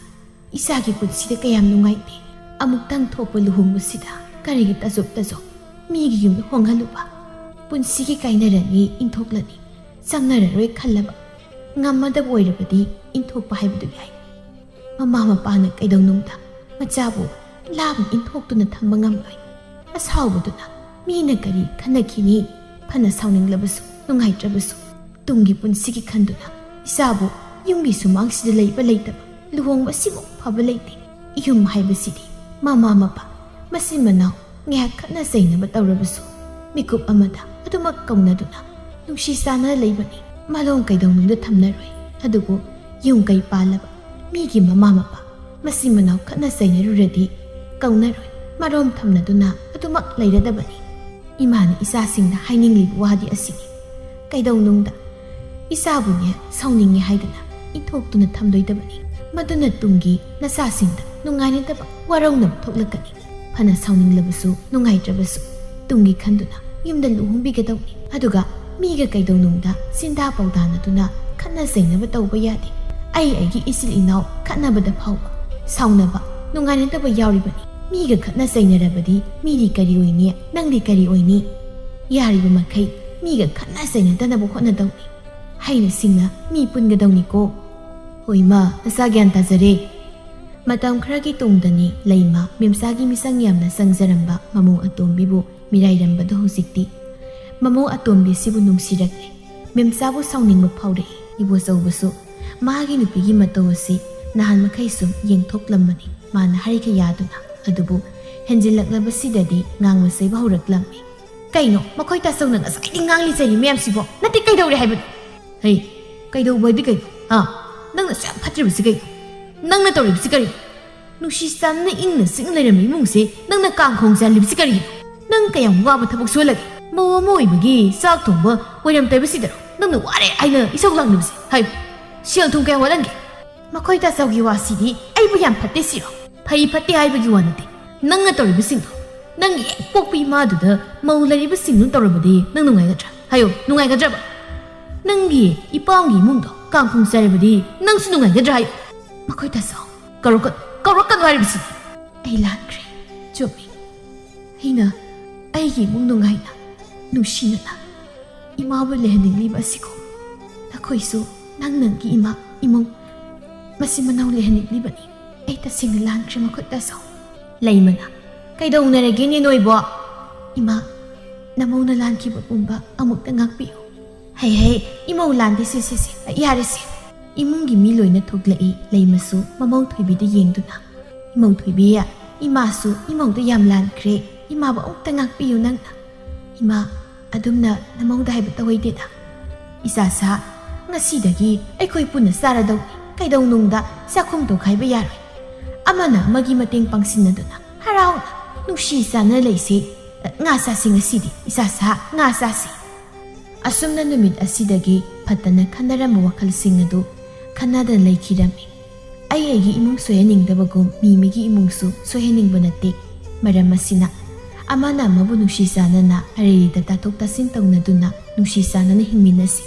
ꯏꯆꯥꯒꯤ ꯄꯨꯟꯁꯤꯗ ꯀꯌꯥꯝ ꯅꯨꯡꯉꯥꯏꯇꯦ꯫ ꯑꯃꯨꯛꯇꯪ ꯊꯣꯛꯄ ꯂꯨꯍꯣꯡꯕꯁꯤꯗ ꯀꯔꯤꯒꯤ ꯇꯥꯖꯣꯞ ꯇꯥꯖꯣꯞ ꯃꯤꯒꯤ ꯌꯨꯝꯗ ꯍꯣꯡꯍꯜꯂꯨꯕ? ꯄꯨꯟꯁꯤꯒꯤ ꯀꯥꯏꯅꯔꯅꯤ, ꯏꯟꯊꯣꯛꯂꯅꯤ, ꯆꯪꯅꯔꯔꯣꯏ ꯈꯜꯂꯕ ꯉꯝꯃꯗꯕ ꯑꯣꯏꯔꯕꯗꯤ ꯏꯟꯊꯣꯛꯄ ꯍꯥꯏꯕꯗꯨ ꯌꯥꯏ꯫ ꯃꯃꯥ ꯃꯄꯥꯅ ꯀꯩꯗꯧꯅꯨꯡꯗ ꯃꯆꯥꯕꯨ ꯂꯥꯞꯅ ꯏꯟꯊꯣꯛꯇꯨꯅ ꯊꯝꯕ ꯉꯝꯂꯣꯏ꯫ ꯑꯁꯥꯎꯕꯗꯨꯅ ꯃꯤꯅ ꯀꯔꯤ ꯈꯟꯅꯈꯤꯅꯤ? ꯐꯅ ꯁꯥꯎꯅꯤꯡꯂꯕꯁꯨ, ꯅꯨꯡꯉꯥꯏꯇ꯭ꯔꯕꯁꯨ, ꯇꯨꯡꯒꯤ ꯄꯨꯟꯁꯤꯒꯤ ꯈꯟꯗꯨꯅ ꯏꯆꯥꯕꯨ ꯌꯨꯝꯒꯤ ꯁꯨꯃꯥꯡꯁꯤꯗ ꯂꯩꯕ ꯂꯩꯇꯕ, ꯂꯨꯍꯣꯡꯕꯁꯤꯃꯨꯛ ꯐꯕ ꯂꯩꯇꯦ꯫ ꯌꯨꯝ ꯍꯥꯏꯕꯁꯤꯗꯤ ꯃꯃꯥ ꯃꯄꯥ, ꯃꯆꯤꯟ ꯃꯅꯥꯎ, ꯉꯥꯏꯍꯥꯛ ꯈꯠꯅ ꯆꯩꯅꯕ ꯇꯧꯔꯕꯁꯨ, ꯃꯤꯀꯨꯞ ꯑꯃꯗ ꯑꯗꯨꯃꯛ ꯀꯧꯅꯗꯨꯅ ꯅꯨꯡꯁꯤ ꯆꯥꯟꯅꯅ ꯂꯩꯕꯅꯤ꯫ ꯃꯂꯣꯝ ꯀꯩꯗꯧꯅꯨꯡꯗ ꯊꯝꯅꯔꯣꯏ꯫ ꯑꯗꯨꯕꯨ ꯌꯨꯝ ꯀꯩ ꯄꯥꯜꯂꯕ ꯃꯤꯒꯤ ꯃꯃꯥ ꯃꯄꯥ, ꯃꯆꯤꯟ ꯃꯅꯥꯎ ꯈꯠꯅ ꯆꯩꯅꯔꯨꯔꯗꯤ ꯀꯧꯅꯔꯣꯏ꯫ ꯃꯔꯣꯝ ꯊꯝꯅꯗꯨꯅ ꯑꯗꯨꯃꯛ ꯂꯩꯔꯗꯕꯅꯤ꯫ ꯏꯃꯥꯅ ꯏꯆꯥꯁꯤꯡꯗ ꯍꯥꯏꯅꯤꯡꯂꯤꯕ ꯋꯥꯗꯤ ꯑꯁꯤꯅꯤ: ꯀꯩꯗꯧꯅꯨꯡꯗ ꯏꯆꯥꯕꯨꯅꯦ ꯁꯥꯎꯅꯤꯡꯉꯦ ꯍꯥꯏꯗꯨꯅ ꯏꯟꯊꯣꯛꯇꯨꯅ ꯊꯝꯂꯣꯏꯗꯕꯅꯤ꯫ ꯃꯗꯨꯅ ꯇꯨꯡꯒꯤ ꯅꯆꯥꯁꯤꯡꯗ ꯅꯨꯡꯉꯥꯏꯅꯗꯕ, ꯋꯥꯔꯧꯅꯕ ꯊꯣꯛꯂꯛꯀꯅꯤ꯫ ꯐꯅ ꯁꯥꯎꯅꯤꯡꯂꯕꯁꯨ, ꯅꯨꯡꯉꯥꯏꯇ꯭ꯔꯕꯁꯨ, ꯇꯨꯡꯒꯤ ꯈꯟꯗꯨꯅ ꯌꯨꯝꯗ ꯂꯨꯍꯣꯡꯕꯤꯒꯗꯧꯅꯤ꯫ ꯑꯗꯨꯒ ꯃꯤꯒ ꯀꯩꯗꯧꯅꯨꯡꯗ ꯆꯤꯟꯗꯥ ꯄꯥꯎꯗꯥꯅꯗꯨꯅ ꯈꯠꯅ ꯆꯩꯅꯕ ꯇꯧꯕ ꯌꯥꯗꯦ꯫ ꯑꯩ ꯑꯩꯒꯤ ꯏꯆꯤꯜ ꯏꯅꯥꯎ ꯈꯠꯅꯕꯗ ꯐꯥꯎꯕ ꯁꯥꯎꯅꯕ, ꯅꯨꯡꯉꯥꯏꯅꯗꯕ ꯌꯥꯎꯔꯤꯕꯅꯤ꯫ ꯃꯤꯒ ꯈꯠꯅ ꯆꯩꯅꯔꯕꯗꯤ ꯃꯤꯗꯤ ꯀꯔꯤ ꯑꯣꯏꯅꯤ? ꯅꯪꯗꯤ ꯀꯔꯤ ꯑꯣꯏꯅꯤ? ꯌꯥꯔꯤꯕ ꯃꯈꯩ ꯃꯤꯒ ꯈꯠꯅ ꯆꯩꯅꯗꯅꯕ ꯍꯣꯠꯅꯗꯧꯅꯤ꯫ ꯍꯩꯅ ꯁꯤꯡꯅ ꯃꯤ ꯄꯨꯟꯒꯗꯧꯅꯤꯀꯣ꯫ ꯍꯣꯏ ꯃꯥ, ꯅꯆꯥ ꯒ꯭ꯌꯥꯟ ꯇꯥꯖꯔꯦ꯫ ꯃꯇꯝ ꯈꯔꯒꯤ ꯇꯨꯡꯗꯅꯤ ꯂꯩꯃ ꯃꯤꯝꯁꯥꯒꯤ ꯃꯤꯁꯪ ꯌꯥꯝꯅ ꯆꯪꯖꯔꯝꯕ ꯃꯃꯧ ꯑꯇꯣꯝꯕꯤꯕꯨ ꯃꯤꯔꯥꯏꯔꯝꯕꯗꯨ ꯍꯧꯖꯤꯛꯇꯤ ꯃꯃꯧ ꯑꯇꯣꯝꯕꯤꯁꯤꯕꯨ ꯅꯨꯡꯁꯤꯔꯛꯂꯦ꯫ ꯃꯤꯝꯁꯥꯕꯨ ꯁꯥꯎꯅꯤꯡꯕ ꯐꯥꯎꯔꯛꯏ꯫ ꯏꯕꯣꯆꯧꯕꯁꯨ ꯃꯥꯒꯤ ꯅꯨꯄꯤꯒꯤ ꯃꯇꯧ ꯑꯁꯤ ꯅꯍꯥꯟ ꯃꯈꯩ ꯁꯨꯝ ꯌꯦꯡꯊꯣꯛꯂꯝꯕꯅꯤ꯫ ꯃꯥꯅ ꯍꯥꯏꯈ ꯌꯥꯗꯨꯅ, ꯑꯗꯨꯕꯨ ꯍꯦꯟꯖꯤꯜꯂꯛꯂꯕꯁꯤꯗꯗꯤ ꯉꯥꯡꯕ ꯆꯩꯕ ꯍꯧꯔꯛꯂꯝꯃꯤ꯫ ꯀꯩꯅꯣ ꯃꯈꯣꯏ ꯇꯥꯆꯧꯅ ꯉꯁꯥꯏꯗꯤ ꯉꯥꯡꯂꯤ ꯆꯩꯔꯤ ꯃꯌꯥꯝꯁꯤꯕꯣ? ꯅꯠꯇꯦ, ꯀꯩꯗꯧꯔꯦ ꯍꯥꯏꯕꯅꯣ? ꯍꯩ, ꯀꯩꯗꯧꯕ ꯍꯥꯏꯗꯤ ꯀꯩꯅꯣ? ꯍꯥ? ꯅꯪꯅ ꯑꯁꯨꯛ ꯌꯥꯝ ꯐꯠꯇ꯭ꯔꯤꯕꯁꯤ ꯀꯩꯅꯣ? ꯅꯪꯅ ꯇꯧꯔꯤꯕꯁꯤ ꯀꯔꯤ? ꯅꯨꯡꯁꯤ ꯆꯥꯟꯅꯅ ꯏꯪꯅ ꯆꯤꯛꯅ ꯂꯩꯔꯝꯕ ꯏꯃꯨꯡꯁꯤ ꯅꯪꯅ ꯀꯥꯡꯈꯣꯡ ꯆꯥꯜꯂꯤꯕꯁꯤ ꯀꯔꯤꯒꯤꯅꯣ? ꯅꯪ ꯀꯌꯥꯝ ꯋꯥꯕ ꯊꯕꯛ ꯁꯨꯍꯜꯂꯒꯦ? ꯃꯧ ꯑꯃ ꯑꯣꯏꯕꯒꯤ ꯆꯥꯛ ꯊꯣꯡꯕ ꯋꯥꯏꯔꯝ ꯇꯩꯕꯁꯤꯗꯔꯣ ꯅꯪꯅ ꯋꯥꯔꯦ ꯍꯥꯏꯅ ꯏꯁꯧ ꯂꯥꯡꯂꯤꯕꯁꯦ? ꯍꯥꯏꯌꯨ, ꯁꯦꯜ ꯊꯨꯝ ꯀꯌꯥꯝ ꯋꯥꯠꯍꯟꯒꯦ? ꯃꯈꯣꯏ ꯇꯥꯆꯧꯒꯤ ꯋꯥꯁꯤꯗꯤ ꯑꯩꯕꯨ ꯌꯥꯝ ꯐꯠꯇꯦ ꯁꯤꯔꯣ? ꯐꯩ ꯐꯠꯇꯦ ꯍꯥꯏꯕꯒꯤ ꯋꯥ ꯅꯠꯇꯦ꯫ ꯅꯪꯅ ꯇꯧꯔꯤꯕꯁꯤꯡꯗꯣ, ꯅꯪꯒꯤ ꯍꯦꯛ ꯄꯣꯛꯄ ꯏꯃꯥꯗꯨꯗ ꯃꯧ ꯂꯩꯔꯤꯕꯁꯤꯡꯗꯨꯅ ꯇꯧꯔꯕꯗꯤ ꯅꯪ ꯅꯨꯡꯉꯥꯏꯒꯗ꯭ꯔꯥ? ꯍꯥꯏꯌꯣ, ꯅꯨꯡꯉꯥꯏꯒꯗ꯭ꯔꯕ? ꯅꯪꯒꯤ ꯏꯄꯥꯝꯒꯤ ꯏꯃꯨꯡꯗꯣ ꯀꯥꯡꯈꯣꯡ ꯆꯥꯏꯔꯕꯗꯤ ꯅꯪꯁꯨ ꯅꯨꯡꯉꯥꯏꯒꯗ꯭ꯔꯥ? ꯍꯥꯏꯌꯣ꯫ ꯃꯈꯣꯏ ꯇꯥꯆꯧ, ꯀꯧꯔꯛꯀꯅꯨ, ꯀꯧꯔꯛꯀꯅꯨ ꯍꯥꯏꯔꯤꯕꯁꯤꯅꯤ꯫ ꯑꯩ ꯂꯥꯟꯈ꯭ꯔꯦ꯫ ꯆꯨꯝꯃꯤ꯫ ꯑꯩꯅ ꯑꯩꯒꯤ ꯏꯃꯨꯡ ꯅꯨꯡꯉꯥꯏꯅ, ꯅꯨꯡꯁꯤꯅꯅ ꯏꯃꯥꯕꯨ ꯂꯩꯍꯟꯅꯤꯡꯂꯤꯕ ꯑꯁꯤꯀꯣ꯫ ꯅꯈꯣꯏꯁꯨ ꯅꯪ ꯅꯪꯒꯤ ꯏꯃꯥ, ꯏꯃꯨꯡ, ꯃꯆꯤꯟ ꯃꯅꯥꯎ ꯂꯩꯍꯟꯅꯤꯡꯂꯤꯕꯅꯤ꯫ ꯑꯩ ꯇꯁꯦꯡꯅ ꯂꯥꯟꯈ꯭ꯔꯦ ꯃꯈꯨꯠ ꯇꯥꯆꯧ꯫ ꯂꯩꯃꯅ, ꯀꯩꯗꯧꯅꯔꯒꯦꯅꯦ ꯅꯣꯏꯕꯣ? ꯏꯃꯥ, ꯅꯃꯧꯅ ꯂꯥꯟꯈꯤꯕ ꯄꯨꯝꯕ ꯑꯃꯨꯛꯇ ꯉꯥꯛꯄꯤꯌꯨ꯫ ꯍꯩ ꯍꯩ, ꯏꯃꯧ ꯂꯥꯟꯗꯦ, ꯁꯦ ꯁꯦ ꯁꯦ, ꯌꯥꯔꯦꯁꯦ꯫ ꯏꯃꯨꯡꯒꯤ ꯃꯤ ꯂꯣꯏꯅ ꯊꯣꯛꯂꯛꯏ꯫ ꯂꯩꯃꯁꯨ ꯃꯃꯧ ꯊꯣꯏꯕꯤꯗ ꯌꯦꯡꯗꯨꯅ, ꯏꯃꯧ ꯊꯣꯏꯕꯤ, ꯏꯃꯥꯁꯨ ꯏꯃꯧꯗ ꯌꯥꯝ ꯂꯥꯟꯈ꯭ꯔꯦ꯫ ꯏꯃꯥꯕꯨ ꯑꯃꯨꯛꯇ ꯉꯥꯛꯄꯤꯌꯨ ꯅꯪꯅ꯫ ꯏꯃꯥ, ꯑꯗꯨꯝꯅ ꯅꯃꯧꯗ ꯍꯥꯏꯕ ꯇꯧꯍꯩꯗꯦꯗ꯫ ꯏꯆꯥꯁꯥ, ꯉꯁꯤꯗꯒꯤ ꯑꯩꯈꯣꯏ ꯄꯨꯟꯅ ꯆꯥꯔꯗꯧꯅꯤ꯫ ꯀꯩꯗꯧꯅꯨꯡꯗ ꯆꯥꯛꯈꯨꯝ ꯇꯧꯈꯥꯏꯕ ꯌꯥꯔꯣꯏ꯫ ꯑꯃꯅ ꯑꯃꯒꯤ ꯃꯇꯦꯡ ꯄꯥꯡꯁꯤꯟꯅꯗꯨꯅ ꯍꯔꯥꯎꯅ ꯅꯨꯡꯁꯤ ꯆꯥꯟꯅ ꯂꯩꯁꯤ꯫ ꯉꯥ ꯆꯥꯁꯤ ꯉꯁꯤꯗꯤ, ꯏꯆꯥꯁꯥ, ꯉꯥ ꯆꯥꯁꯤ꯫ ꯑꯁꯨꯝꯅ ꯅꯨꯃꯤꯠ ꯑꯁꯤꯗꯒꯤ ꯐꯠꯇꯅ ꯈꯟꯅꯔꯝꯕ ꯋꯥꯈꯜꯁꯤꯡ ꯑꯗꯨ ꯈꯟꯅꯗꯅ ꯂꯩꯈꯤꯔꯝꯃꯤ꯫ ꯑꯩ ꯑꯩꯒꯤ ꯏꯃꯨꯡ ꯁꯣꯏꯍꯟꯅꯤꯡꯗꯕꯒꯨꯝ ꯃꯤ ꯃꯤꯒꯤ ꯏꯃꯨꯡꯁꯨ ꯁꯣꯏꯍꯟꯅꯤꯡꯕ ꯅꯠꯇꯦ꯫ ꯃꯔꯝ ꯑꯁꯤꯅ ꯑꯃꯅ ꯑꯃꯕꯨ ꯅꯨꯡꯁꯤ ꯆꯥꯟꯅꯅ ꯑꯔꯩꯔꯤꯗ ꯇꯥꯊꯣꯛ ꯇꯥꯁꯤꯟ ꯇꯧꯅꯗꯨꯅ ꯅꯨꯡꯁꯤ ꯆꯥꯟꯅꯅ ꯍꯤꯡꯃꯤꯟꯅꯁꯤ꯫